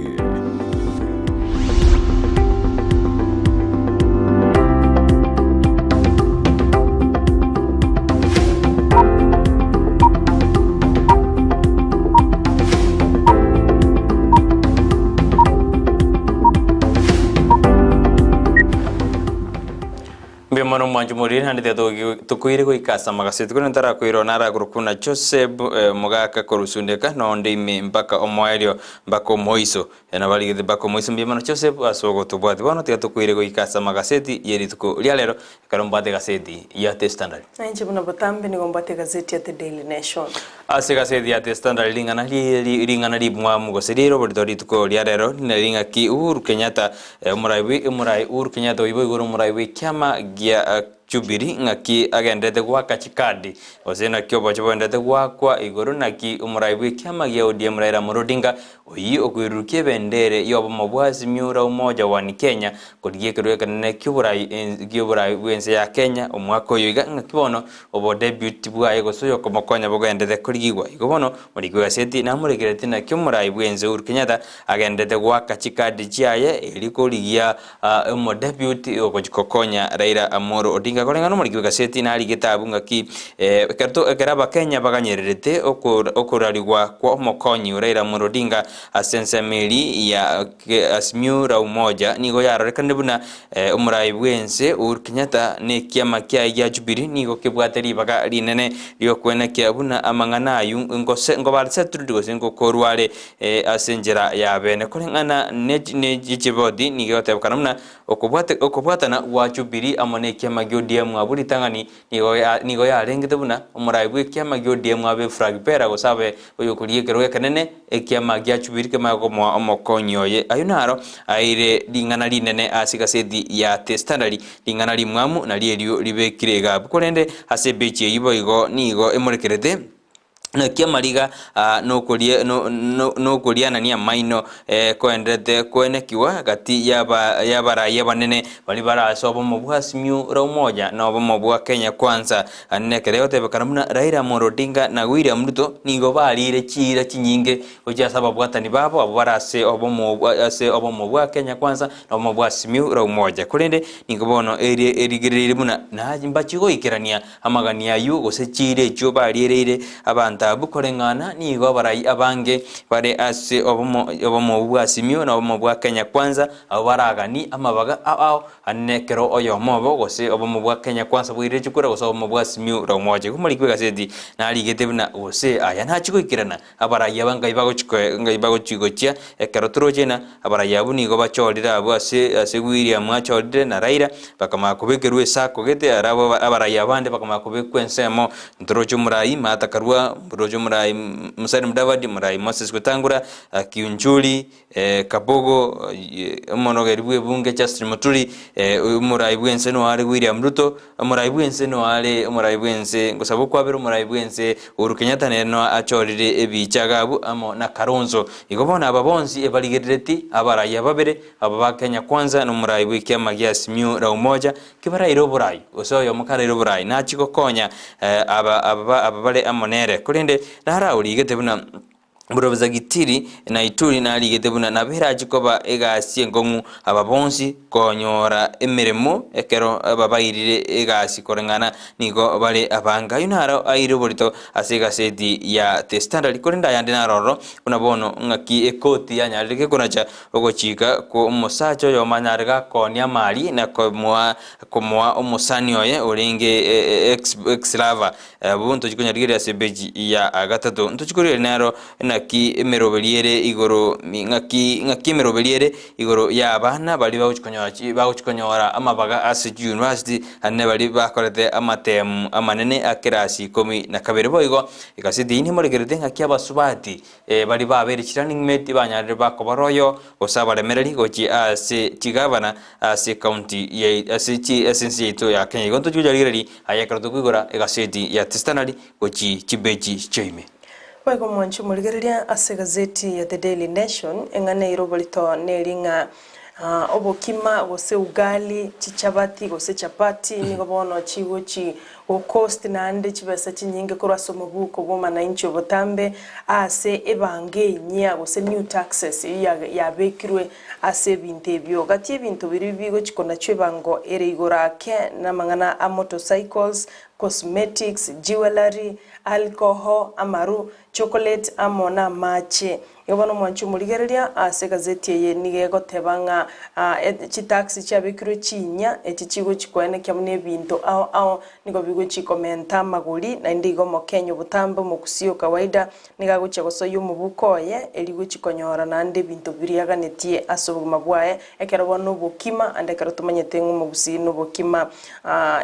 Mbuya mono omwancho moriri naende tiga tokoire goika ase amagaseti korende ntarakoira one arakorokwa buna Joseph omogaka korwa Sundeka nonde ime mpaka omoerio mpaka omoiso nabarigete mpaka omoiso mbuya mono Joseph ase ogotobwatia bono tiga tokoire goika ase amagaseti ye rituko ria rero ekero mbwate egaseti ya The Standard. Na inche buna botambe nigo mbwate egazeti ya The Daily Nation. Ase egaseti ya The Standard ring'ana ring'ana rimwamu gose riire oborito rituko ria rero neri ng'aki Uhuru Kenyatta Omorai bwe omorai Uhuru Kenyatta oibo igoro omorai bw'ekiama gia Jubilee ng'aki agenderete goaka chikadi gose naki oboche bogenderete goakwa igoro naki omorai bw'ekiama gia ODM Raila Amolo Odinga oyio okoirurukia ebendere y'obomo bwa Azimio la Umoja One Kenya korigia ekerogo ekenene ki'oborai ki'oborai bw'ense ya Kenya omwaka oyo iga ng'aki bono Obodebuti bwaye gose oyokomokonya bogenderere korigigwa. Igo bono, moriki bw'egaseti namorekereti naki omorai bw'ense Uhuru Kenyatta agenderete goaka chikadi chiaye erio korigia omodebuti ogochi gokonya Raila Amolo Odinga. Koreng'ana nomoriki bw'egaseti narigete abwo ng'aki ekero ekero abakenya baganyererete okorarigwa kwa omokonyi o Raila Amolo Odinga ase ensemo eria ya Azimio la Umoja nigo yarorekanire buna Omorai bw'ense Uhuru Kenyatta na ekiama kiaye gia Jubilee nigo kebwate ribaga rinene ri'okwenekia buna amang'ana ayio ngose nkobare settled gose ngokorwa are ase enchera ya bene. Koreng'ana ne chiboti nigo egotebekana buna okobwatana gwa Jubilee amo na ekiama gia ODM abwo ritang'ani Nigo nigo yarengete buna omorai bw'ekiama gia ODM abe flag bearer gose abe oyokoria ekerogo ekenene ekiama gia Jubilee kemanye komoa omokonyi oye. Ayio naro aeire ring'ana rinene ase egaseti ya The Standard, ring'ana rimwamu nario erio ribekire iga abwo. Korende ase epeji eyio boigo nigo emorekerete. Naki amariga aa nokoria no no nokorianania amaino koenderete koenekiwa gati y'aba y'abarai abanene baria bare ase obomo bwa Azimio la Umoja na obomo bwa Kenya Kwanza. Naende ekero egotebekana buna Raila Amolo Odinga na William Ruto nigo bariire chiira chinyinge gochia ase ababwatani babo abwo bare ase obomo ase obomo bwa Kenya Kwanza na obomo bwa Azimio la Umoja. Korende nigo bono erie erigereire buna naye mbachie goikerania Amagani ayio, gose chiira echio bariereire abanto abwo koreng'ana, nigo abarai abange bare ase obomo obomo obwo bwa Azimio na obomo bwa Kenya Kwanza, abwo baraganie amabaga ao ao ane ekero oyomo obo gose obomo bwa Kenya Kwanza bwairire chikura gose obomo bwa Azimio la Umoja. Igo omoriki bw'egaseti narigete buna gose aya nachie goikerana abarai aba ngai bagochi koe ngai bagochi gochia ekero toroche ng'a abarai abwo nigo bachorire abwo ase ase William achorire na Raila, bakamanya kobekerwa esako gete ere abwo abarai abande bakamanya kobekwa ensemo, ntoroche omorai Martha Karua, ntoroche omorai Musalia Mudavadi, omorai Moses Wetangula, Kiunjuri, Kabogo, omonogeri bw'ebunge Justin Muturi, omorai bw'ense noare William Ruto, Omorai bw'ense noare omorai bw'ense, ngosaba okwabera omorai bw'ense Uhuru Kenyatta nere no achorire ebicha iga abwo amo na Kalonzo. Igo bono aba bonsi ebarigerereti abarai ababere aba ba Kenya Kwanza na omorai bw'ekiama gia Azimio la Umoja ki baraire oborai gose oyomo karaire oborai nachi gokonya aba aba aba bare amo nere. Korende naraorigete buna Professor Gitiri na Ituri narigete buna nabo erache koba egasi enkong'u aba bonsi konyora emeremo ekero babairire egasi koreng'ana nigo bare abange. Ayio naro aire oborito ase egaseti ya The Standard korende ayande naro ororo buna bono ng'aki ekoti yanyarire gekonacha ogochika kwo omosacha oyomo anyare gakoonia amari na komoa komoa omosani oye orenge ex ex lover Abwo ntochi konyarigereria ase epeji ya gatato. Ntochi korigereria naro naki emeroberi ere igoro ng'aki ng'aki emeroberi ere igoro y'abana baria bagochi konyora chi bagochi konyora amabaga ase chiuniversity naende baria bakorete amatemu amanene a kerasi ikomi na kabere. Boigo egaseti eyio nemorekerete ng'aki abasubati baria babeire chirunning mate banyarire bakobora oyo gose abaremereri gochia ase chigavana ase ecounty yai ase chi ase ense yaito ya Kenya. Igo ntochi kocharigereria Aye ekero tokoigora egaseti ya The Standard gochia chibechi chiaime. Boigo mwanche omorigereria ase egazeti ya The Daily Nation, eng'ana eire oborito neri ng'a obokima gose ugali, chichabati gose chapati nigo bono chigochi gocost naende chibesa chinyinge korwa ase omobuko bw'omanainchi obotambe ase ebango enyia gose new taxes eyio yabekirwe Ase ebinto ebio, gati ebinto biria bigochi konachwa ebango ere igoro ake namang'ana a motorcycles, cosmetics, jewellery, alcohol, amaru, chocolate amo namache. Igo bono omwanchi omorigereria ase egazeti eye nigo egoteba ng'a chitax chiabekirwe chinya echi chigochi koenekia buna ebinto ao ao nigo bigochi komenta amagori naende igo omokenya obotambe omokusii o kawaida nigo agochia gosoyia omobuko oye erio gochi konyora naende ebinto biria aganetie ase obogima bwaye ekero bono obokima ande ekero tomanyete ng'a omogusii nobokima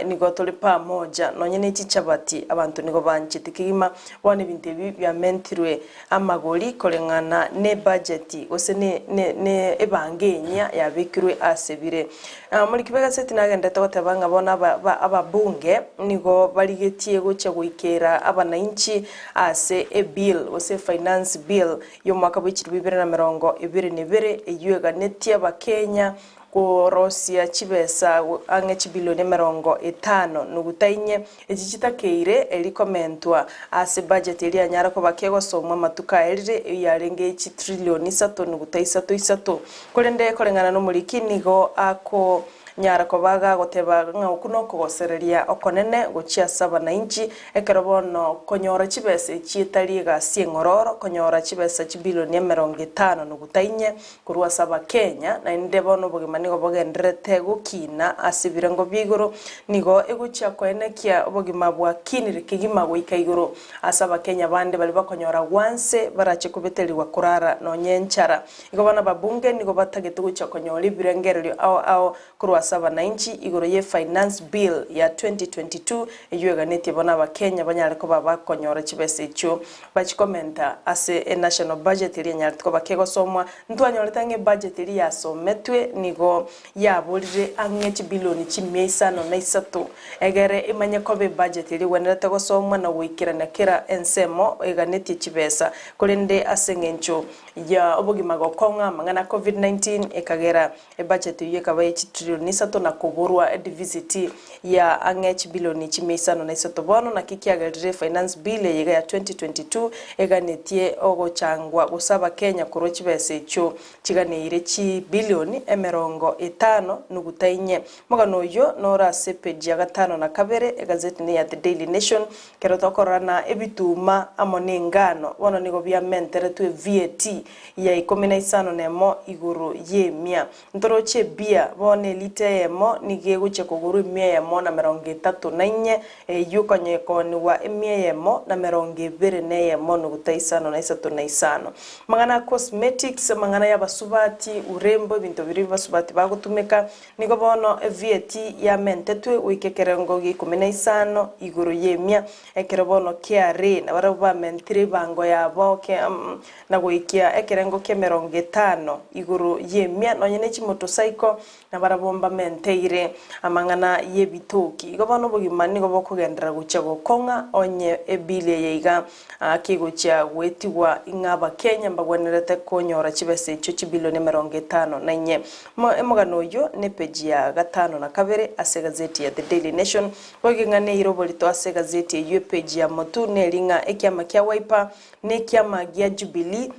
nigo tore pamoja nonye ne chichabati abanto nigo banchete kegima bono ebinto ebi biamentirwe amagori koreng'ana nebudget gose ne ne ne ebango enyia yabekirwe ase bire. Omoriki bw'egaseti nagenderete goteba ng'a bono aba ba ababunge nigo barigetie gochia goikera abanainchi ase ebill gose efinance bill y'omwaka bwe chilifu ibere na emerongo ebere na ebere eyio eganetie abakenya Korosia chibesa ang'e chibilioni 50 nuguta inye, echi chitakeire erikomentwa ase budget eria yanyara koba kegosomwa amatuko aerire, eyio yarenge chitrilioni 3.33. Korende koreng'ana nomoriki nigo akonyara koba gagoteba ng'a okwo nokogosereria okonene gochia ase abanainchi, ekero bono konyora chibesa echi etari egasi eng'ororo, konyora chibesa chibilioni 50.4. Korwa ase Abakenya, naende bono obogima nigo bogendererete gokina ase ebirengo bia igoro, nigo egochia koenekia obogima bwakinire kegima goika igoro ase Abakenya bande baria bakonyora gwanse barache kobetererigwa korara nonye enchara. Igo bono ababunge nigo batagete gochia konyora ebirengererio ao ao korwa ase abanainchi igoro ye Finance Bill ya 2022 eyio eganetie bono Abakenya banyare koba bakonyora chibesa echio Bachikomenta ase enational budget eria enyarete koba kegosomwa, ntwanyorete ang'e ebudget eria yasometwe nigo yaborire ang'e chibilioni chimia isano na isato egere emanye koba ebudget eria egwenerete gosomwa na goikerania kera ensemo eganetie chibesa. Korende ase eng'encho ya obogima gokong'a amang'ana a covid 19 ekagera Ebacheti eyio ekaba ye chitrilioni isato na koborwa edifisiti ya ang'e chibilioni chimia isano na isato. Bono naki kiagerire Finance Bill eye iga ya 2022 eganetie ogochangwa gose Abakenya korwa chibesa echio chiganeire chibilioni 50.4. Omogano oyio noro ase epeji ya gatano na kabere egazeti ne ya The Daily Nation. Ekero tokorora na ebituma amo nengano bono nigo biamenteretwe VAT ya ikomi na isano nemo igoro y'emia. Ntoroche ebia, bono elita eyemo nigo egochia kogorwa emia eyemo na merongo etato na inye, eyio konya ekoonigwa emia eyemo na merongo ebere na eyemo nuguta isano na isato na isano. Amang'ana a cosmetics, amang'ana y'abasubati, urembo, ebinto biria abasubati bagotumeka, Nigo bono VAT yamentetwe goika ekerengo gia ikomi na isano igoro y'emia, ekero bono KRA nabarabwo bamentire ebango yabo na goikia ekerengo ki'emerongo etano igoro y'emia, nonye ne chimotosaiko nabarabwo mbamenteire amang'ana y'ebitoki. Igo bono obogima nigo bokogenderera gochia gokong'a onye ebill eye iga kegochia goetigwa ing'a Abakenya mbagwenerete konyora chibesa echio chibilioni 54. Omogano oyio nepeji ya gatano na kabere ase egazeti ya The Daily Nation. Boigo ing'ana eire oborito ase egazeti eyio epeji ya motu neri ng'a ekiama kia Wiper na ekiama gia Jubilee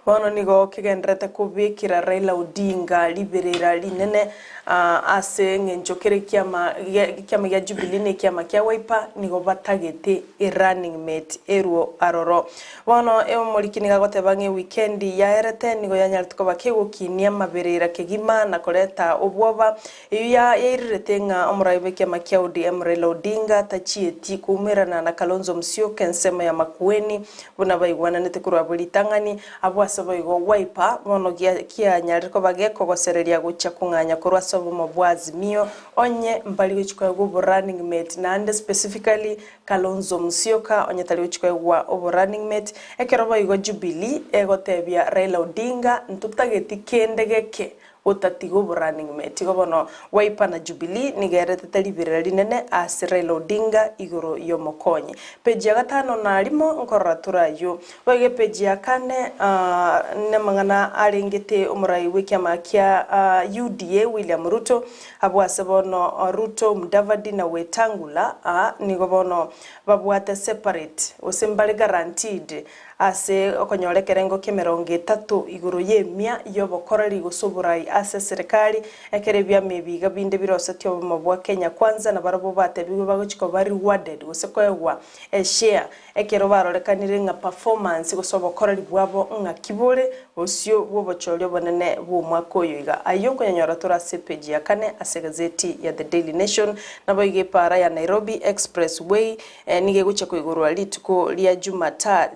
bono nigo kegendererete kobekera Raila Odinga riberera rinene ase eng'encho kere ekiama ekiama gia Jubilee na ekiama kia Wiper nigo batagete erunning mate erwo aroro. Bono omoriki nigo agoteba ng'a ewikendi yaerete nigo yanyarete koba kegokinia amaberera kegima na koreta obwoba, eyio yairirete ng'a omorai bw'ekiama kia ODM Raila Odinga tachieti koumerana na Kalonzo Musyoka ensemo ya Makueni buna baigwananete korwa abwo ritang'ani. Abwo ase boigo Wiper bono kianyarire koba gekogosereria gochia kong'anya korwa ase obomo bwa Azimio onye mbari gochia koegwa oborunning mate naende specifically Kalonzo Musyoka onye tari gochia koegwa obo running mate, ekero boigo Jubilee egotebia Raila Odinga ntotageti kende geke gotatiga obo running mate. Igo bono Wiper na Jubilee nigo eretete riberera rinene ase Raila Odinga igoro yomokonyi. Page ya gatano na rimo nkorora tore ayio. Boigo epeji ya kane namang'ana arengete omorai bw'ekiama kia UDA William Ruto Abwo ase bono Ruto, Mudavadi na Wetangula nigo bono babwate separate gose mbare guaranteed. Ase okonyora ekerengo ki'emerongo etato igoro y'emia y'obokoreri gose oborai ase eserekari, ekero ebiama ebi iga binde birosetie obomo bwa Kenya Kwanza nabarabwo batebigwe bagochia koba rewarded gose koegwa eshare ekero barorekanire ng'a performance gose obokoreri bwabo ng'aki bore bosio bw'obochori obonene bw'omwaka oyo iga. Ayio nkonyanyora tore ase epeji ya kane ase egazeti ya The Daily Nation. Naboigo epaara ya Nairobi Express Way Nigo egochia koigorwa rituko ria Jumata,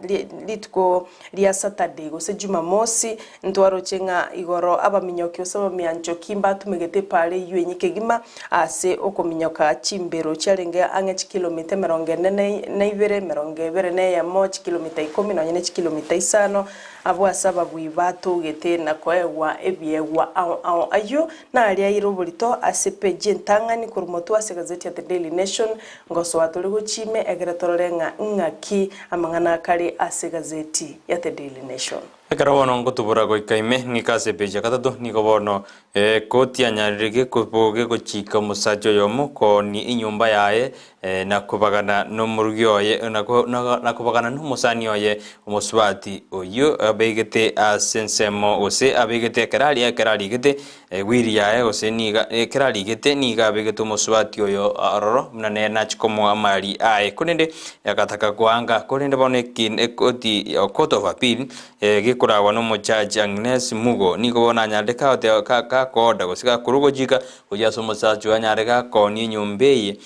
rituko ria Saturday gose Jumamosi, ntwaroche ng'a igoro abaminyoki gose abamianchoki mbatumegete epaara eyio enye kegima ase okominyoka chimbero chiarenge ang'e chikilomita emerongo ene na ibere, emerongo ebere na eyemo, chikilomita ikomi nonye ne chikilomita isano, abwo ase ababui batogete na koegwa ebiegwa ao ao. Ayio naria aire oborito ase epeji entang'ani korwa motwe ase egazeti ya The Daily Nation, Ngosoa tore gochia ime ekero torore ng'a ing'aki amang'ana akare ase egazeti ya The Daily Nation. Ekero bono ngotubora goika ime, ng'ike ase epeji ya gatato, nigo bono ekoti yanyarire gegochika omosacha oyomo koonia enyomba yaye na kobagana nomorugi oye na kobagana nomosani oye omosubati oyio abegete ase ensemo gose abegete ekero aria ekero arigete Ewiri yaye gose niga ekero arigete nigo abegete omosubati oyo aroro buna nere nachia komoa amari aye. Korende agataka koanga, korende bono eki ekoti o court of appeal gekoragwa nomojaji Agnes Mugo nigo bono anyarete kagoteba ka gakoorder gose gakorwa ogochika gochia ase omosacha oyo anyare gakoonia enyomba eye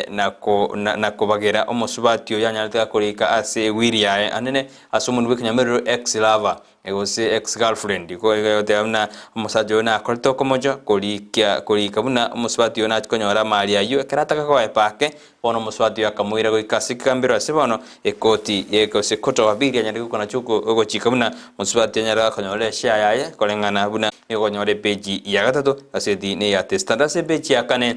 na ko na kobagera omosubati oyo anyarete gakorika ase ewiri yaye anene ase omonwa bw'ekenyamerero ex lover. Gose ex girlfriend igo egoteba buna omosacha oyo nakorete okomocha korikia korika buna omosubati oyo nachia konyora amari aywo ekero ataka koepa ake bono omosubati oyo akamoira goika ase ekegambero ase bono ekoti gose court of appeal anyare gokonacha ogochika buna omosubati anyare gakonyora eshare yaye koreng'ana buna egokonyora epeji ya gatato gaseti neya The Standard ase epeji ya kane.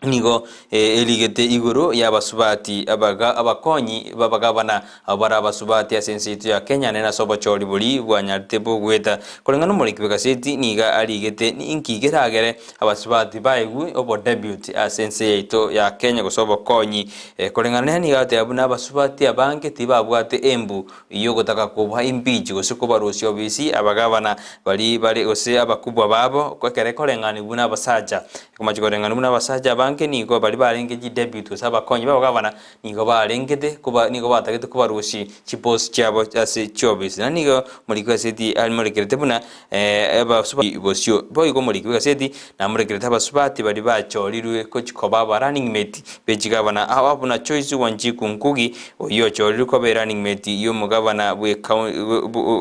Nigo erigete igoro y'abasubati abaga abakonyi b'abagabana abwo bare abasubati ase ense yaito ya Kenya nere ase obochori boria bwanyarete bogoeta. Koreng'ana omoriki bw'egaseti nigo arigete inki keragere abasubati baegwe obodebut ase ense yaito ya Kenya gose obokonyi. Koreng'ana nere nigo agoteba buna abasubati abange tibabwate embu y'ogotaka koboa impeach gose kobarusia obisi abagabana baria bare gose abakubwa babo ekero ekoreng'anigwa buna abasacha. Komache koreng'ana buna abasacha abange nigo baria barenge chideputy gose abakonyi b'abagavana nigo barengete koba nigo batagete kobarusia chipost chiabo ase chiofisi. Na nigo omoriki bw'egaseti amorekerete buna abasubati bosio. Boigo omoriki bw'egaseti namorekerete abasubati baria bachorirwe gochia koba aba running mate be chigavana aba buna Joyce Wanjiku Ngugi oyio ochorirwe koba erunning mate y'omogavana bwe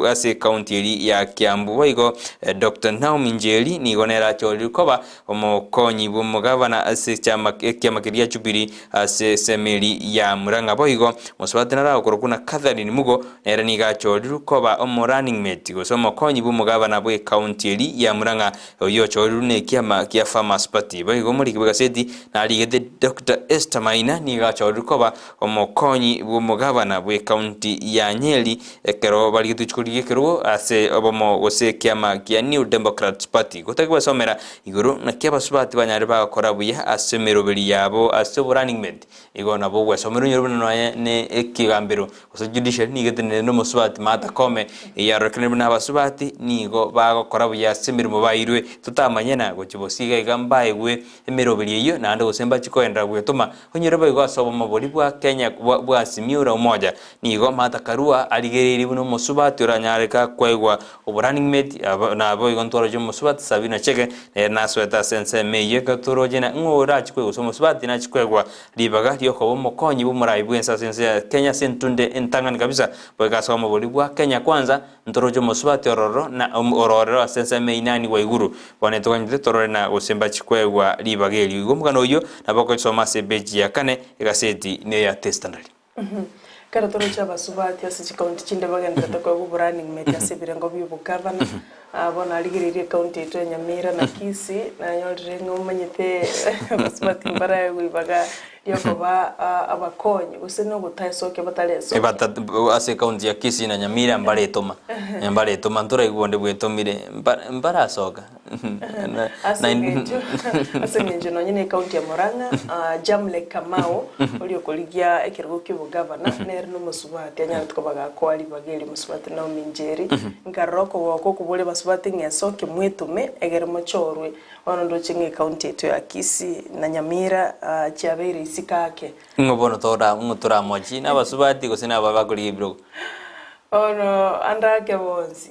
ase ecounty eria ya Kiambu. Boigo Doctor Naomi Njeri nigo nere achorirwe koba Omokonyi bw'omogavana ase ekiama ekiama keria Jubilee ase esemeri ya Murang'a boigo mosubati naro agokorokwa na Catherine Mugo nere nigo achorirwe koba omo running mate gose omokonyi bw'omogavana bw'ecounty eri ya Murang'a oyio ochorirwe na ekiama kia Farmers Party boigo omoriki bw'egaseti narigete Doctor Esther Maina nigo achorirwe koba omokonyi bw'omogavana bw'ecounty ya Nyeri Ekero barigetwe rituko ri'ekerogo ase obomo gose ekiama kia New Democrats Party gotaki gwesomera igoro naki abasubati banyare bagokora buya ase emeroberi yabo ase obo running mate igo nabo ogwesomera onyore buna nonya ne ekegambero gose judiciary nigo etenenete na omosubati Martha Koome eyarorekanire buna abasubati nigo bagokora buya ase emeremo bairwe totamanyena gochia bosio iga iga mbaegwe emeroberi eyio naende gose mbachie koenderera gwetoma onyore boigo ase obomo boria bwa Kenya bwa Azimio la Umoja Nigo Martha Karua arigereirie buna omosubati oranyare koegwa oborunning mate, naboigo ntwaroche omosubati Sabina Chege nere nasoete ase ensemo eyio ekero toroche na ng'o orache koegwa gose omosubati nache koegwa ribaga riokoba omokonyi bw'omorai bw'ense ase ense ya Kenya ase entunde entang'ani kabisa goika ase omobori bwa Kenya Kwanza ntoroche omosubati ororo na ororero ase ensemo eyio nani Waiguru bono etoganyete torore na gose mbachi koegwa ribaga erio igo omogano oyio nabo okoisoma ase epeji ya kane egaseti neya The Standard. Ekero toroche abasubati ase chikaunti chinde bagenderete koegwa oborunning mate ase ebirengo bia obogavana, bono arigereirie ekaunti yaito ya Nyamira na Kisii, nanyorire ng'a omanyete abasubati mbaraegwe ribaga riokoba abakonyi gose na ogotaesokia bataresokia. Ase ekaunti ya Kisii na Nyamira mbaretoma, mbaretoma ntoraigwe bonde bwetomire, mbarasoka. Ase eng'encho ase eng'encho nonye na ecounty ya Murang'a ah, Jamlek Kamau oria okorigia ekerogo kia obogavana nere na omosubati anyarete koba gakoa ribaga erio omosubati Naomi Njeri. Nkarora okogoka okoboria abasubati ng'a esoke mwetome egere mochorwe. Bono ndoche ng'a ecounty yaito ya Kisii na Nyamira ah, chiabeire isiko ake. Ng'o bono tora ng'o toramochie nabasubati gose naba bakorigia ebirogo? Bono ande ake bonsi,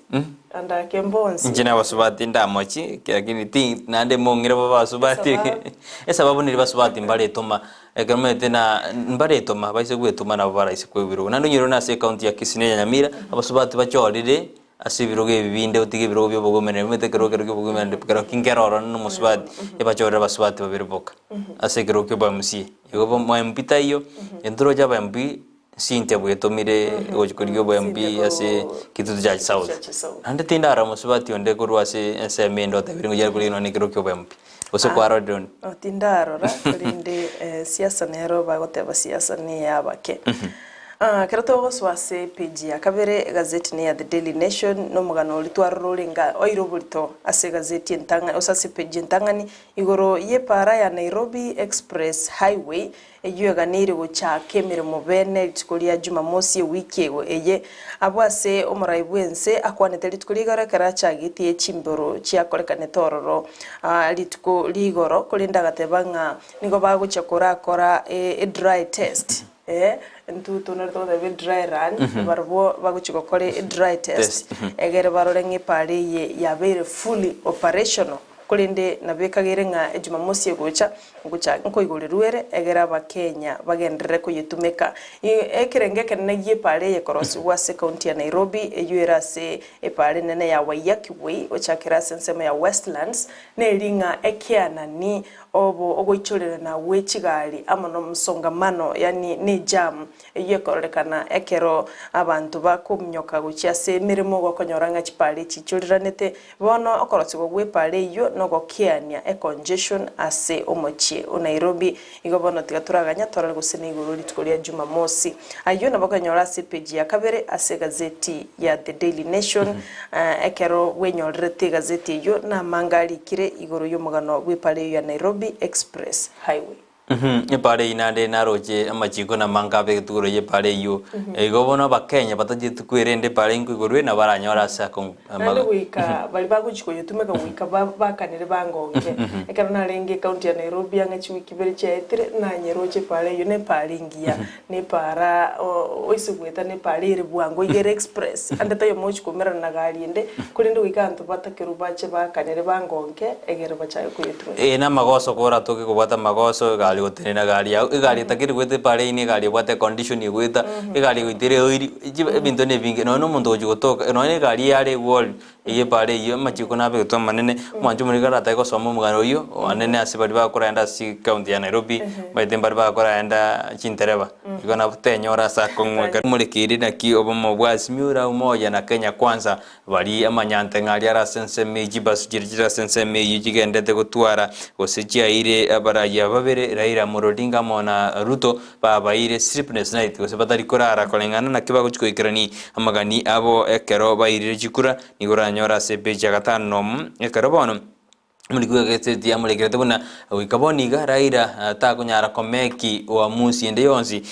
ande ake mbonsi. Inche nabasubati ndamochie lakini ti naende mong'ire bobe abasubati Esababu? esababu neri basubati mbaretoma ekero omanyete na mbaretoma baise gwetoma nabo baraise koigwa ebirogo. Naende onyore nase ecounty ya Kisii na eya Nyamira abasubati bachorire ase ebirogo ebi binde otige ebirogo bia obogomeneri omanyete ekerogo kero kia obogomeneri kero ki nkero ororo na omosubati ebachorire abasubati babere boka ase ekerogo kia obo MCA. Igo bo mo MP taiyo, intwe toroche aba MP Cynthia bwetomire gochia korigia obo MP ase Kitutu Church South. Naende tindarora mosubati onde korwa ase ensemo ende otebire ng'a oyio are korigia nonye na ekerogo kia obo MP. Gose kwarorire onde? Tindarora korende siasa nero bagoteba siasa neyabake. Ekero togosoa ase epage ya kabere egazeti neya The Daily Nation na omogano oria twarora orenge oire oborito ase egazeti entang'ani gose ase epage entang'ani igoro y'epaara ya Nairobi Express Highway Eyio eganeire gochaka emeremo bene rituko ria Jumamosi ewiki eye. Abwo ase omorai bw'ense akwanete rituko rigoro ekero achagetie chimboro chiakorekanete ororo rituko rigoro, korende agateba ng'a nigo bagochia korakora e dry test. Intwe tonarete goteba e dry run, barabwo bagochia gokora e dry test egere barore ng'a epaara eye yabeire fully operational. Korende nabekagere ng'a Ejumamosi egocha, ngocha nkoigorerwa ere, egere Abakenya bagenderere koyetumeka. Ekerengo ekenene gi'epaara eye korosigwa ase ekaunti ya Nairobi, eyio ere ase epaara enene ya Waiyaki Way gochakera ase ensemo ya Westlands, neri ng'a ekeanani obo ogoichorerana gwe chigari amo nomosongamano, yaani nejam, Eyio ekororekana ekero abanto bakominyoka gochia ase emeremo gokonyora ng'a chipaara echi chichoriranete. Bono okorosigwa gw'epaara eyio nogokeania econgestion ase omochie o Nairobi. Igo bono tiga toraganya torore gose niigoro rituko ria Jumamosi. Ayio nabo okonyora ase epeji ya kabere ase egazeti ya The Daily Nation. Ekero bwenyorerete egazeti eyio namange arikire igoro y'omogano bw'epaara eyio ya Nairobi Express Highway. Epaara eyio naende naroche amachiko na amange abegetwe igoro y'epaara eyio. Igo bono Abakenya batacheti kwerenda epaara eyio nkoigorwe nabo baranyore ase akong'u. Naende goika baria bagochia koyetumeka goika bakanire bangonge. Ekero narenge ecounty ya Nairobi ang'e chiwiki ibere chiaetire, nanyeroche epaara eyio na epaara engiya, na epaara oise goeta na epaara ere bwango iga ere express. Ande taiyo mogochia koumerana na gari ende, korende goika abanto batakerwe bache bakanire bangonke egere bachake koyetumeka. Eye namagoso koratoke kobwata amagoso, egari gotenena egari yao, egari etakeri goeta epaara eyio na egari ebwate econdition egoeta, egari egoita ere oiri, ebinto na ebinge, nonya na omonto ogochia gotoka, nonya na egari yare egwori, Eyio epaara eyio, amachiko nabegetwe amanene, omwancho omoriki karatake gosoma omogano oyio, anene ase baria bakoraenda ase ecounty ya Nairobi, omanyete mbaria bakoraenda chintereba, igo nabo tenyora ase akong'u ekero morekeire naki obomo bwa Azimio la Umoja na Kenya Kwanza baria amanyante ng'a aria are ase ensemo eyio chibasu chiria chire ase ensemo eyio chigendete gotwara gose chiaeire abarayia babere Raila Amolo Odinga amo na Ruto Babaeire sleepless night, gose batari korara koreng'ana naki bagochia goikerania amagani abo ekero bairire chikura, nigo oranyore ase epeji ya gatano na omo, ekero bono omoriki bw'egeseti amorekerete buna goika bono iga Raila takonyara komeki uamuzi ende yonsi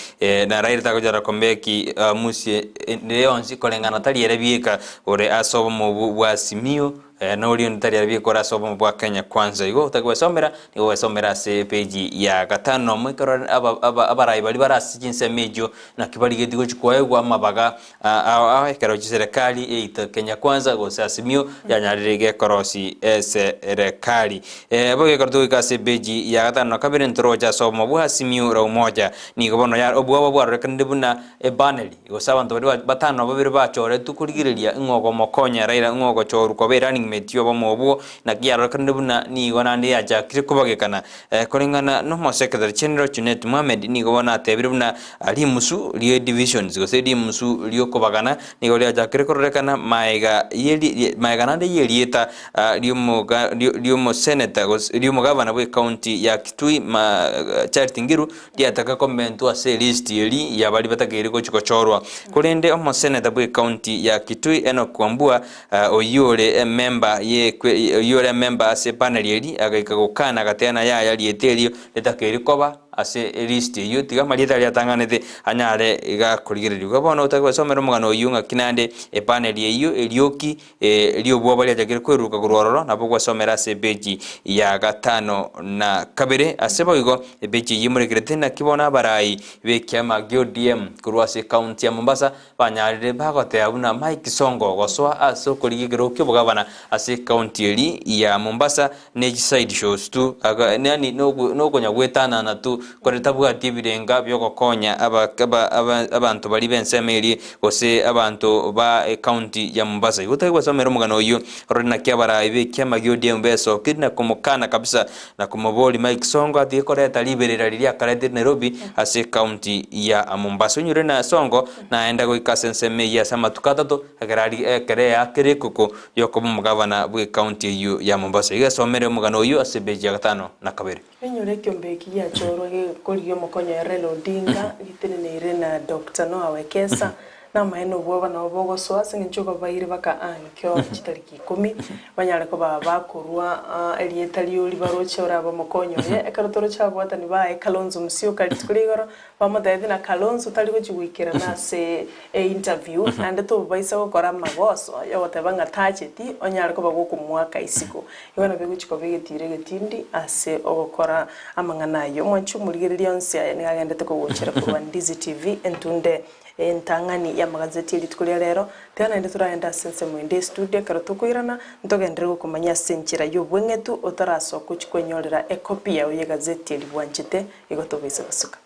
na Raila takonyara komeki uamuzi ende yonsi koreng'ana tari ere bieka ore ase obomo obwo bwa Azimio. Na oria onde tari arabie kore ase obomo bwa Kenya Kwanza. Igo otake gwesomera, nigo ogwesomera ase epeji ya gatano nomo ekero aba aba abarai baria bare ase chinsemo echio naki barigetie gochia koegwa amabaga ao ao ekero chiserekari eito Kenya Kwanza gose Azimio yanyarire gekorosi eserekari. Boigo ekero togoika ase epeji ya gatano na kabere ntoroche ase obomo bwa Azimio la Umoja. Nigo bono ya obwoba bwarorekanire buna ebaneri. Gose abanto baria batano na babere bachoretwe korigereria ng'a ogomokonya Raila ng'a ogochorwa koba erunning mate y'obomo obwo, naki yarorekanire buna nigo naende yachakire kobagekana. Koreng'ana n'omosekretary General Junet Mohammed nigo bono atebire buna rimusu rie divisions gose rimusu ri'okobagana nigo riachakire kororekana maega ye maega naende y'erieta riomoga riomoseneta gose ri'omogavana bw'ecounty ya Kitui Charity Ngilu Riataka komentwa ase elisti eri y'abaria batakeire gochia gochorwa. Korende omoseneta bw'ecounty ya Kitui Enock Wambua, oyio ore ememba. member ye oyio ore member ase epanel eria agaika gokana agateba na yaya rieta erio ritakeiri koba ase elist eyio tiga amarieta aria atang'anete anyare iga korigererigwa. Bono otake gosomera omogano oyio ng'aki naende epanel eyio erioki ri'obwoba riachakire kweruruka korwa ororo nabo ogwesomera ase epeji ya 52. Ase boigo epeji eyio emorekerete naki bono abarai b'ekiama gi'ODM korwa ase ekaunti ya Mombasa Banyarire bagoteba buna Mike Sonko gosoa ase okorigia ekerogo ki'obogavana ase ekaunti eri ya Mombasa ne chiside shows tu yaani nokonya gwetanana tu kore tabwati ebirenga biogokonya abanto baria b'ensemo eria gose abanto ba ekaunti ya Mombasa. Igo tari gwesomera omogano oyio orore naki abarai b'ekiama gia ODM besokire na komokana kabisa na komoboria Mike Sonko atige koreta riberera riria akaretire Nairobi ase ekaunti ya Mombasa. Onyure na Sonko naende goika ase ensemo eyio ase amatuko atato ekero ari ekero eakire ekoko yokoba omogavana bw'ekaunti eyio ya Mombasa. Igo esomere omogano oyio ase epeji ya 52. Enyore ekiombe eki giachorwa gekorigia omokonyi oye Raila Odinga giteneneire na Doctor Noah Wekesa Namaene obwoba nabo bogosoa ase engencho obabaire baka ankio chitariki ikomi, banyare koba bakorua erieta ri'oria baroche orabe omokonyi oye. Ekero toroche ababwatani baye Kalonzo Musyoka rituko ria igoro, bamotebetie na Kalonzo tari gochia goikerana ase einterview, naende tobaisa gokora amagoso yogoteba ng'a tacheti onyare koba gokomoaka isiko. Igo nabo egochia koba egetiiro egetindi ase ogokora amang'ana ayio. Omwanchi omorigereria onsi aya nigo agendete kogochera korwa Ndizi TV entunde Entang'ani y'amagazeti e rituko ria rero, tiga naende toragende ase ensemo ende y'estudio ekero tokoirana, ntogenderere gokomanyia ase enchera y'obweng'etu otarasoka ochie kwenyorera ekopi yao y'egazeti eria bwanchete igo tobaise gosuka.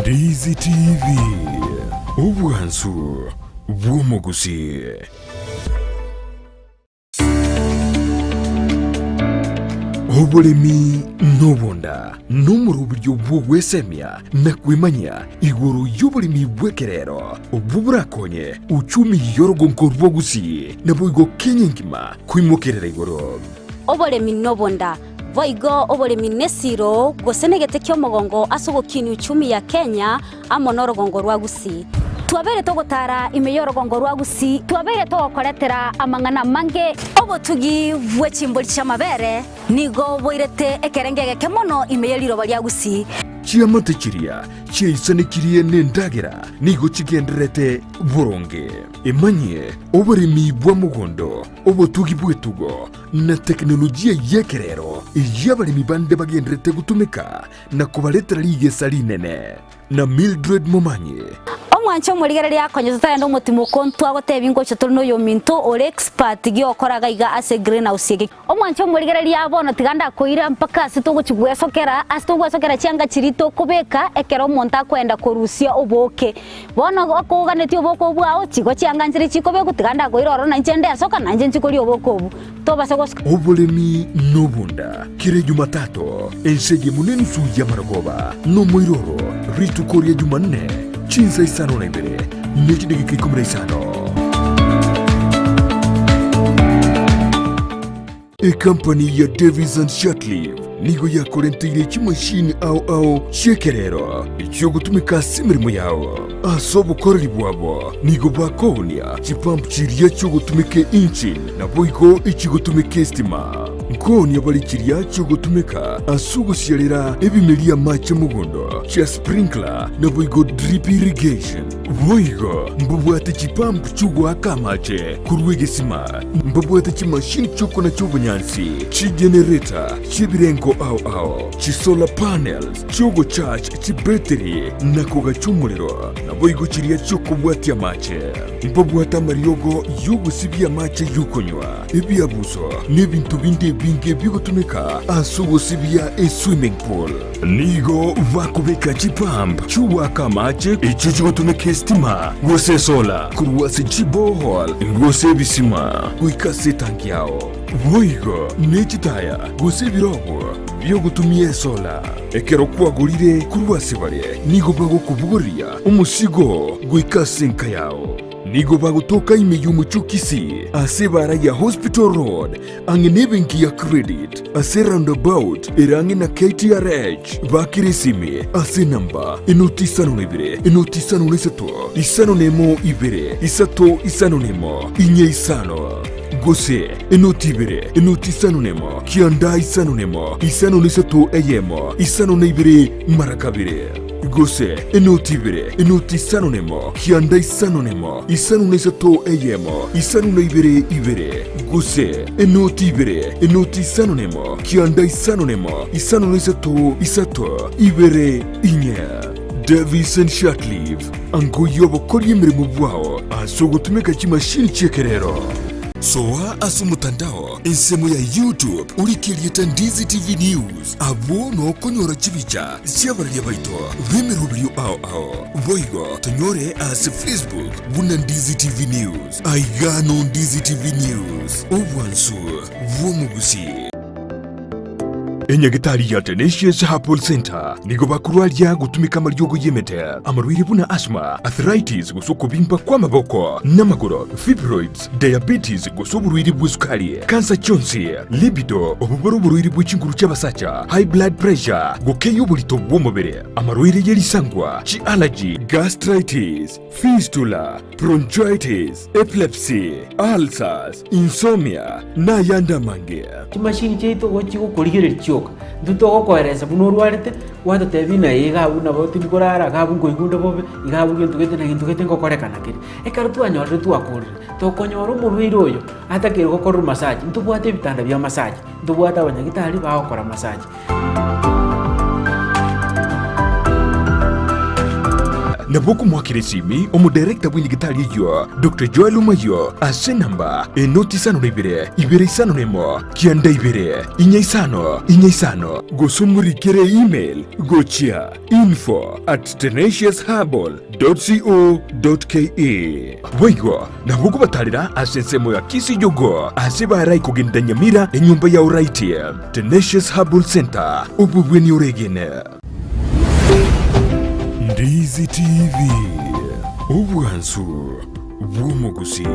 Ndizi TV, obwansu bw'omogusi. Oboremi nobonda nomoroberio bw'ogwesemia na kwemanyia igoro y'oboremi bw'ekerero obwo borakonye uchumi y'orogonko rwa Gusii naboigo Kenya engima koimokerera igoro. Oboremi nobonda, boigo oboremi nesiro gose negete ki'omogongo ase ogokinia uchumi ya Kenya amo norogongo rwa Gusii. Twabeire togotara ime y'orogongo rwa Gusii, twabeire togokoretera amang'ana amange. Obotugi bwe chimbori chi'amabere nigo boirete ekerengo egeke mono ime ye riroba ria Gusii. Chiamate chiria chiaisanekirie nendagera nigo chigendererete boronge. Emanyie oboremi bwa mogondo, obotugi bw'etugo, na teknolojia y'ekerero eyio abaremi bande bagendererete gotumeka na kobaretera rigesa rinene. Na Mildred Momanyi. Omwanche omorigereria akonye totarenda omotimoko ntwagotebia ngocha tore noyominto ore expert giokora gaiga ase greenhouse eke. Omwanche omorigereria bono tiga ndakoira mpaka ase togochi gwesokera ase togwesokera chianga chiria tokobeka ekero omonto akoenda korusia oboke. Bono okoganetie oboke obwo bwao chigo chianga nchire chikobekwa tiga ndakoira ororo nainche ndesoka nainche nchikoria oboke obwo. Tobase gosuka. Oboremi nobonda kera Jumatatu, ense eyemo nenusu y'amarogoba, nomoiroro rituko ria Jumanne, chinsa isano na ibere ne chidageka ikomi na isano. Ekampani ya Davis and Shirtliff nigo yakorenteire chimashini ao ao chi'ekerero echiogotumeka ase emeremo yao. Ase obokoreri bwabo nigo bakoonia chipump chiria chiogotumeka engine naboigo echigotumeka estima. Nkoonia bare chiria chiogotumeka ase ogosiarera ebimeria amache mogondo chia sprinkler naboigo drip irrigation. Boigo mbabwate chipump chi'ogoaka amache korwa egesima, mbabwate chimashini chi'okonacha obonyansi, chigenerator chi'ebirengo ao ao, chisolar panels chi'ogocharge chibetiri na kogacha omorero, naboigo chiria chi'okobwatia amache. Mbabwate amariogo y'ogosibia amache y'okonywa, ebiabuso, na ebinto binde ebinge bigotumeka ase ogosibia eswimming pool. Nigo bakobeka chipump chi'ogoaka amache echio chigotumeka esitima gose esola korwa ase chiborehole gose ebisima goika ase etanki yao. Boigo ne chitaya gose ebirogo. biogotumia esola. Ekero kwagorire korwa ase bare, nigo bagokobogoreria omosigo goika ase enka yao. Nigo bagotoka ime y'omochie o Kisii ase ebaara ya Hospital Road ang'e nebenki ya Credit ase roundabout ere ang'e na KTRH. Bakera esimi ase enamba enoti isano na ibere enoti isano na isato isano na emo ibere isato isano na emo inye isano gose enoti ibere enoti isano na emo kianda isano na emo isano na isato eyemo isano na ibere mara kabere gose enoti ibere enoti isano na emo kianda isano na emo isano na isato eyemo isano na ibere ibere gose enoti ibere enoti isano na emo kianda isano na emo isano na isato isato ibere inye. Davison Shatliff, ango y'obokoria emeremo bwao ase ogotumeka chimashini chi'ekerero. Soa ase omotandao ensemo ya YouTube orike erieta Ndizi TV News, abwo nokonyora chibicha chi'abararia baito b'emeroberio ao ao. Boigo tonyore ase Facebook buna Ndizi TV News. Aiga no Ndizi TV News, obwansu bw'omogusii. Enyagetari ya Tenacious Herbal Center nigo bakorwaria gotumeka amariogo y'emete, amarwaire buna asthma, arthritis gose okobimba kw'amaboko n'amagoro, fibroids, diabetes gose oborwaire bw'esukari, kansa chionsi, libido, obwo bore oborwaire bwe chinguru chi'abasacha, high blood pressure, gokeyia oborito bw'omobere, amarwaire ye risangwa, chi'allergy, gastritis, fistula, bronchitis, epilepsy, ulcers, insomnia, na ayande amange. Chimashini chiaito igo chigokorigereria chioka, intwe togokoeresa buna orwarete, gwatotebia ng'a iga abwo nabo tindi korara, iga abwo nkoigwa onde bobe, iga abwo gento gete na gento gete ngokorekana kere. Ekero twanyorire twakorire, tokonyora omorwaire oyo atakeire gokorerwa massage, ntobwate ebitanda bia massage, ntobwate abanyagitari bagokora massage. Nabo okomoakera esimi omodirector bw'enyigitari eyio, Doctor Joel Omayio, ase enamba enoti isano na ibere, ibere isano na emo, kianda ibere, inya isano, inya isano, gose omorikere email gochia info at tenaciousherbal dot co dot ke. Boigo nabo okobatarera ase ensemo ya Kisii Jogoo ase barai kogenda Nyamira enyomba ya Oraiti. Tenacious Herbal Center, obobweni oregene. Ndizi TV, obwansu bw'omogusii.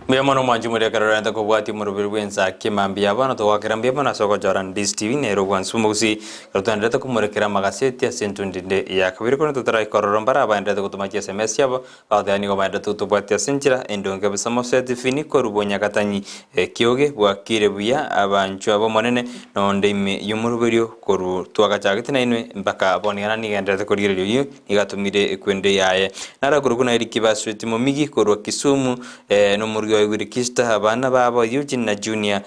Mbuya mono mwanchi moria ekero orente kobwatia omoroberi bw'ensa kemambia bono togwakera mbuya mono ase ogochora Ndizi TV nere obwansu bw'omogusii ekero twaenderete komorekera amagaseti ase entundi ende ya kabere korende totaraika ororo mbare abaenderete gotoma chi sms chiabo bagoteba nigo baenderete gotobwatia ase enchera endonge bosa moseti fini korwa bonyagatanyi ekioge bwakire buya abanchwa b'omonene nonde ime y'omoroberio korwa twagachagete nainwe mpaka bono iga nanigenderete korigereria oyio Nigo atomire ekwende yaye. Naro akorokwa na Eric Basweti Momigi korwa Kisumu, nomorugi oye Willy Kista, abana babo Eugene na Junior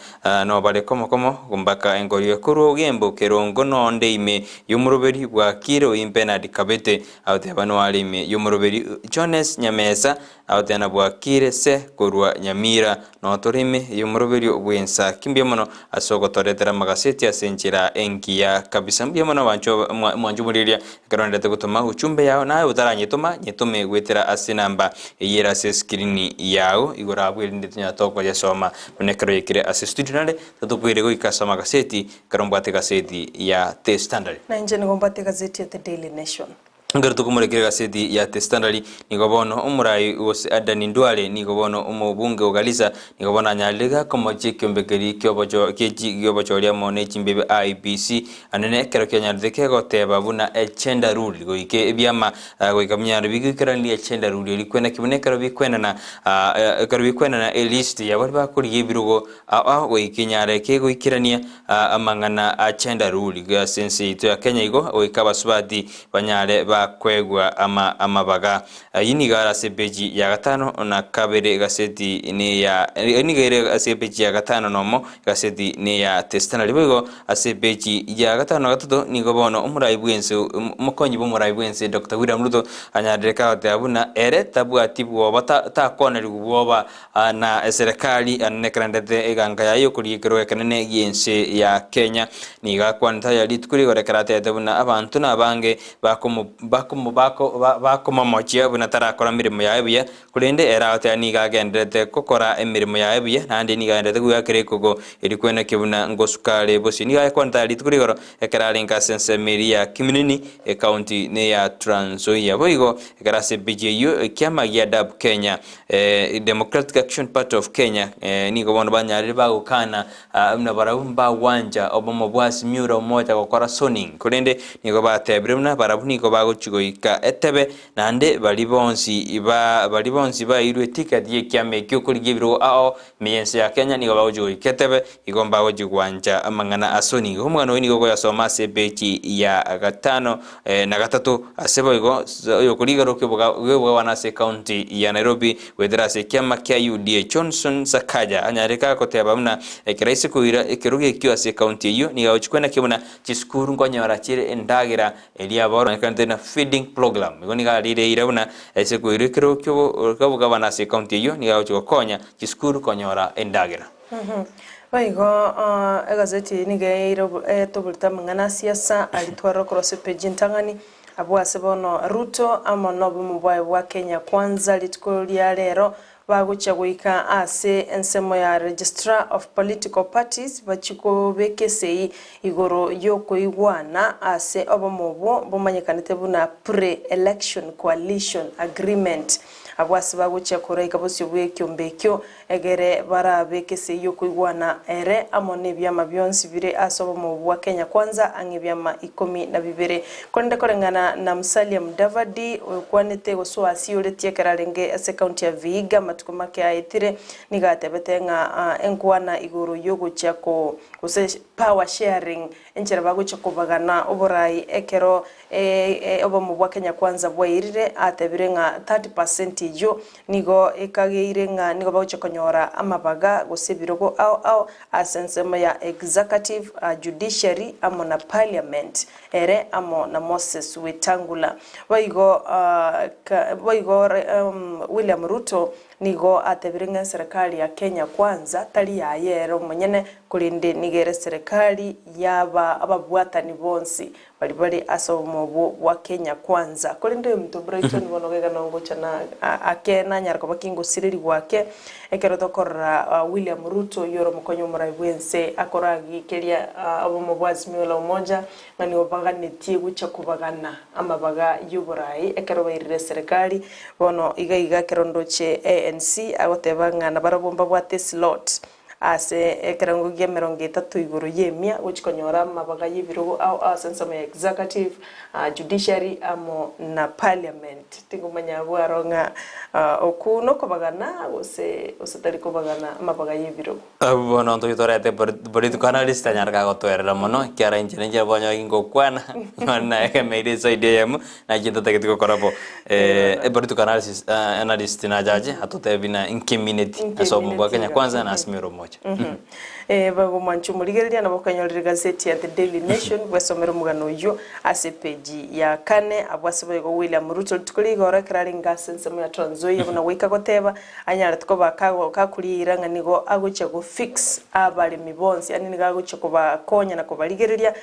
noo bare komo komo mpaka engorio korwa Ogembo Kerongo nonde ime y'omoroberi bwakire oyio Bernard Kabete agoteba noare ime y'omoroberi Jones Nyamesa agoteba na bwakire se korwa Nyamira Notore ime y'omoroberio bw'ensa ki mbuya mono ase ogotoretera amagaseti ase enchera engiya kabisa. Mbuya mono abanchwa mwanche omorigereria ekero nderete gotoma uchumbe yao naye otaranyetoma nyetome goetera ase enamba eyio ere ase escreen yao igoro abwo erinde tonyare tokoyesoma buna ekero yaikire ase studio naende totokwere goika ase amagaseti ekero mbwate egaseti ya The Standard. Na inche nigo mbwate egazeti ya The Daily Nation. Ekero tokomorekera egaseti ya The Standard, nigo bono omorai gose Adan Duale nigo bono omobunge o Garissa nigo bono anyarire gakomochia ekiombe keria kiobocho kiechi giobochori amo ne chimbebe IEBC anene ekero kianyarete kegoteba buna egender rule goika ebiama goika binyare bigoikerania egender rule eria kwena ki buna ekero bikwenana ekero bikwenana elist ya baria bakorigia ebirogo ao ao goika enyare kegoikerania Amang'ana a gender rule ase ense yaito ya Kenya igo goika abasubati banyare ba. bakwegwa ama amabaga. Ayio nigo are ase epeji ya gatano na kabere egaseti neya nigo ere ase epeji ya gatano nomo egaseti neya The Standard. Boigo ase epeji ya gatano na gatato nigo bono omorai bwense omokonyi bw'omorai bwense Doctor William Ruto anyarire kagoteba buna ere tabwati bwoba ta takwanerigwa bwoba na eserekari ane nekerendete eganka yaye y'okorigia ekerogo ekenene gi'ense ya Kenya. Nigo akwanete aya rituko rigoro ekero atebete buna abanto nabange bakomomochia buna tarakora meremo yaye buya, korende ere agoteba nigo agendererete gokora emeremo yaye buya, naende nigo agendererete goakera ekoko erio kwenekio buna ngosuka are bosio. Nigo akwanete aya rituko rigoro ekero arenge ase ensemo eria ya Kiminini, ecounty neya Trans Nzoia. Boigo ekero ase epeji eyio ekiama gia DAP Kenya, Democratic Action Party of Kenya, nigo bono banyarire bagokana Buna barabwo mbagwancha obomo bwa Azimio la Umoja gokora zoning, korende nigo batebire buna barabwo nigo bagochia goika etebe naende baria bonsi ba baria bonsi baeirwe eticket y'ekiama ekio korigia ebirogo ao ime y'ense ya Kenya nigo bagochia goika etebe igo mbagochia gwancha amang'ana a zoning. Omogano oyo nigo okoyasoma ase epeji ya gatano na gatato ase boigo oyokorigerwa ki'obogabana ase ecounty ya Nairobi goetera ase ekiama kia UDA Johnson Sakaja anyare gagoteba buna ekero aise koira ekerogo ekio ase ecounty eyio nigo agochia kwenakia buna chisukuru nkonyora chire endagera eria abaorokanete na feeding program igo nigo arire eira buna aise koira ekerogo ki'obogabana ase ecounty eyio nigo agochia gokonya chisukuru konyora endagera. Boigo egazeti eye nigo etoborete amang'ana a siasa aria twarora korwa ase epeji entang'ani, abwo ase bono Ruto amo nobomo bwaye bwa Kenya Kwanza rituko ria rero bagochia goika ase ensemo ya Registrar of Political Parties bachie kobeka esegi igoro yokoigwana ase obomo obwo bomanyekanete buna Pre-Election Coalition Agreement. Abwo ase bagochia koraika bosio bw'ekiombe ekio, egere barabeke esegi y'okoigwana ere amo nebiama bionsi bire ase obomo bwa Kenya Kwanza ang'e ebiama ikomi na bibere. Korende koreng'ana na Musalia Mudavadi, oyokwanete gose oasioretie ekero arenge ase ekaunti ya Vihiga amatuko make aetire, nigo atebete ng'a enkwana igoro y'ogochia ko gose power sharing, enchera bagochia kobagana oborai ekero obomo bwa Kenya Kwanza bwairire, atebire ng'a 30% eyio Nigo ekageire ng'a nigo bagochia konyora amabaga gose ebirogo ao ao ase ensemo ya Executive, Judiciary amo na Parliament ere amo na Moses Wetangula. Boigo boigo William Ruto nigo atebire ng'a eserekari ya Kenya Kwanza tari yaye ere omonyene korende nigo ere eserekari yaba ababwatani bonsi Baria bare ase obomo obwo bwa Kenya Kwanza. Korende oyominto Brighton bono gaiga nongocha na ake nanyare koba kingosirerigwa ake ekero tokorora William Ruto oyio ore omokonyi omorai bw'ense akoragikeria obomo bwa Azimio la Umoja ng'a nigo baganetie gochia kobagana amabaga y'oborai ekero bairire eserekari. Bono iga iga ekero ndoche ANC agoteba ng'a nabarabwo mbabwate eslot Ase ekerengo gi'emerongo etato igoro y'emia gochia konyora amabaga y'ebirogo ao ase ensemo ya executive, judiciary amo na parliament. Tingomanya abwo aro ng'a oku nokobagana gose gose tari kobagana amabaga y'ebirogo. Abwo bono ntoki torete political analyst anyare kagotoerera mono ekiagera inche ninche bono ngokwana nonye naegemeire eside eyemo Naki ntotageti gokora bo. Eh, political analysis, uh, analyst nachache atotebi na nkemineti ase obomo bwa Kenya Kwanza na Azimio la Umoja. Eh, bagomwancha omorigereria nabo okanyorire egazeti ya The Daily Nation bwesomere omogano oyio ase epeji ya kane. Abwo ase boigo William Ruto rituko rigoro ekero arenge ase ensemo ya Trans Nzoia buna goika goteba anyarete koba kago kakoriira ng'a nigo agochia go fix abaremi bonsi yaani nigo agochia kobakonya na kobarigereria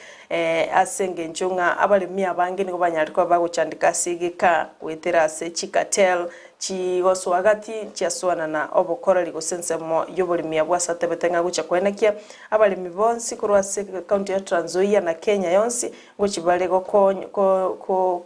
Ase engencho ng'a abaremi abange nigo banyarete koba bagochandeka ase egeka goetera ase chicartel chigosoa gati chiasoanana obokoreri gose ensemo y'oboremi abwo ase atebete ng'a gochia koenekia abaremi bonsi korwa ase ekaunti ya Trans Nzoia na Kenya yonsi ngochia bare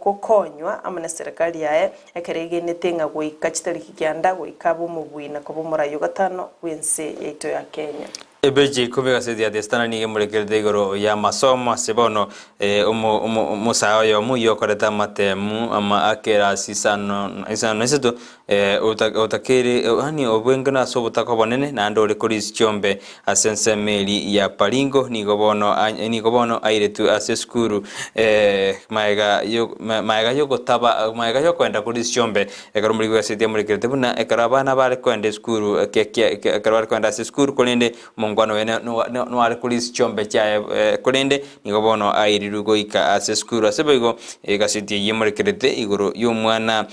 gokonywa amo neserekari yaye ekero egenete ng'a goika chitariki kianda goika abe omobui na koba omorai ogatano bw'ense yaito ya Kenya. Ebeji ikomi gaseti ya The Standard nigo emorekerete igoro ya amasomo ase bono eh, omo- omo- omosae oyomo oyio okorete amatemu ama akerasi isano isano na isato eh, ota- otakeire yaani obwengeno ase obotaka obonene naende ore korisia chiombe ase ensemo eri ya Baringo nigo bono a- nigo bono airetwe ase esukuru eh, maega yo maega yogotaba maega yokoenda korisia chiombe Ekero omoriki bw'egaseti amorekerete buna ekero abana bare koenda esukuru ekero bare koenda ase esukuru korende omongwana oye noare korisia chiombe chiaye korende nigo bono airirwe goika ase esukuru. Ase boigo egaseti eyio emorekerete igoro y'omwana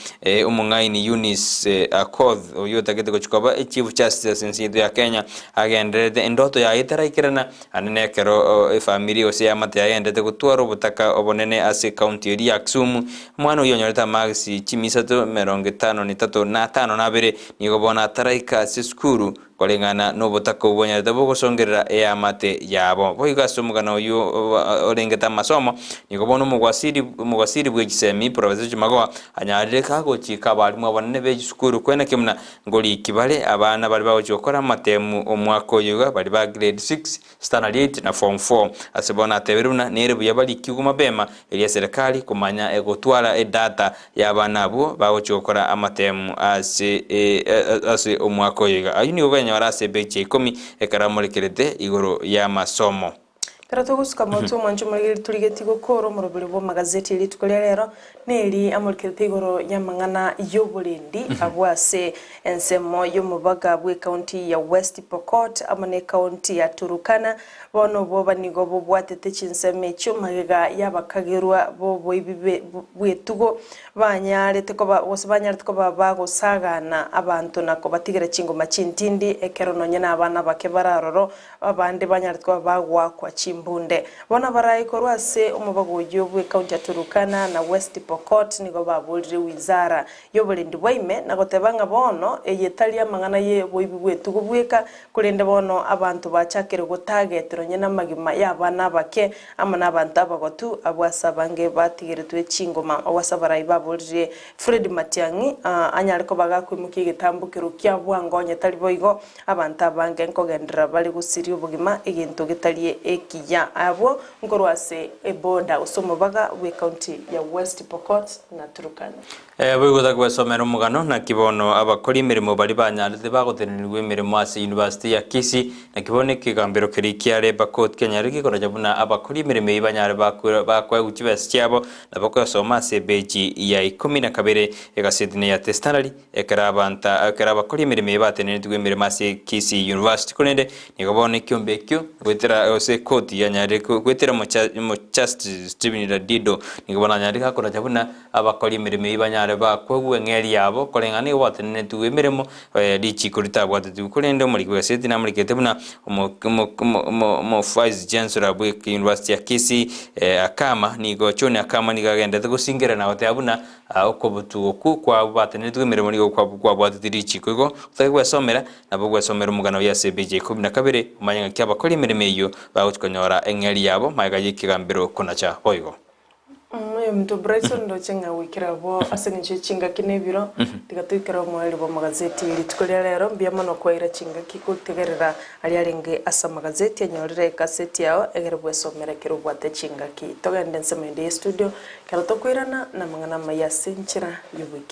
omong'aini Eunice Akoth oyio otagete gochia koba echief justice ase ense yaito ya Kenya agendererete endoto yaye etaraikerana Naende nekero efamiri gose eamate yagendete gotwara obotaka obonene ase ecounty eria ya Kisumu, omwana oyio onyorete amagisi chimi isato emerongo etano na etato na atano na abere nigo bono ataraika ase esukuru koreng'ana nobotaka obwo bwanyarete bogosongerera eamate yabo. Boigo ase omogano oyio orengete amasomo, nigo bono omogwasiri omogwasiri bwe chisemi Professor Chimagoa anyarire kagochika abalimu abanene be chisukuru kwenaki buna Ngoriki bare abana baria bagochia gokora amatemu omwaka oyo iga baria ba grade 6, standard 8 na form 4. Ase bono natebire buna nere buya barikigwe mapema erio eserekari komanya egotwara edata ya abana abwo bagochia gokora amatemu ase ase omwaka oyo iga. Ayio nigo okonyora ase epeji ya ikomi ekero amorekerete igoro y'amasomo. Ekero togosuka motwe omwancho omorigereria torigetie gokora omoroberi bw'amagazeti rituko ria rero, neri amorikerete igoro y'amang'ana y'oborendi abwo ase ensemo y'omobaga bw'ecounty ya West Pokot amo n'ecounty ya Turukana. Bono obwoba nigo bobwatete chinsemo echio magega y'abakagerwa b'oboibi bw'etugo banyarete koba gose banyarete koba bagosagana abanto na kobatigera chingoma chintindi ekero nonye nabana abake bare aroro Abande banyarete koba bagoakwa chimbunde. Bono abarai korwa ase omobago oyio bw'ecounty ya Turukana na West Pokot nigo baborire wizara y'oborendi bwa ime na goteba ng'a bono eye tari amang'ana ye boibi bw'etugo bweka korende bono abanto bachakire gotarget nonye namagima y'abana abake amo nabanto abagotu abwo ase abange batigeretwe chingoma. Abwo ase abarai baborire Fred Matiang'i anyare koba gakoimokia egetambokero kia bwango onye tari boigo Abanto abange nkogenderera bare gosiria obogima egento getari ekiya. Abwo nkorwa ase eboda gose omobaga bw'ecounty ya West Pokot na Turkana. Boigo tagwesomera omogano, naki bono abakori emeremo baria banyarete bagotenenigwa emeremo ase University ya Kisii, naki bono ekegambero keria kia Labour Court kenyare gekoracha buna abakori emeremo eyio banyare bakoegwa chibesa chiabo na bakoyosoma ase ebeji ya ikomi na kabere egaseti ne ya The Standard. Ekero abanto ekero abakori emeremo eye batenenetigwe emeremo ase Kisii University korende nigo bono ekiombe ekio goetera gose ekoti yanyarire goetera omojustice Stephen Radido nigo bono anyarire gakoracha buna abakori emeremo eyio banyare bakwegwa eng'eri yabo koreng'ana nigo batenenetigwe emeremo richiko ritabwatetigwe korende omoriki bw'egaseti namorikete buna omo omo omo vice chancellor bwe University ya Kisii Akama nigo John Akama nigo agenderete gosingera na goteba buna Okobutu okwo kw'abwo bateneretwe emeremo nigo kwabwatete richiiko. Igo otake gwesomera, nabo ogwesomera omogano oye ase epeji ya ikomi na kabere, omanye ng'aki abakori emeremo eyio bagochia konyora eng'eria yabo magega y'ekegambero konacha boigo. Oyominto Bryson ndoche ng'a goikera abwo ase engencho ye chingaki na ebiro, tiga toikere omoerio bw'amagazeti rituko ria rero. Mbuya mono kwaira chingaki gotegerera aria arenge ase amagazeti, anyorire ekaseti yao egere bwesomere ekero obwate chingaki. Togende ensemo ende ye studio, Ekero tokoirana namang'ana amaya ase enchera y'oboikeranu.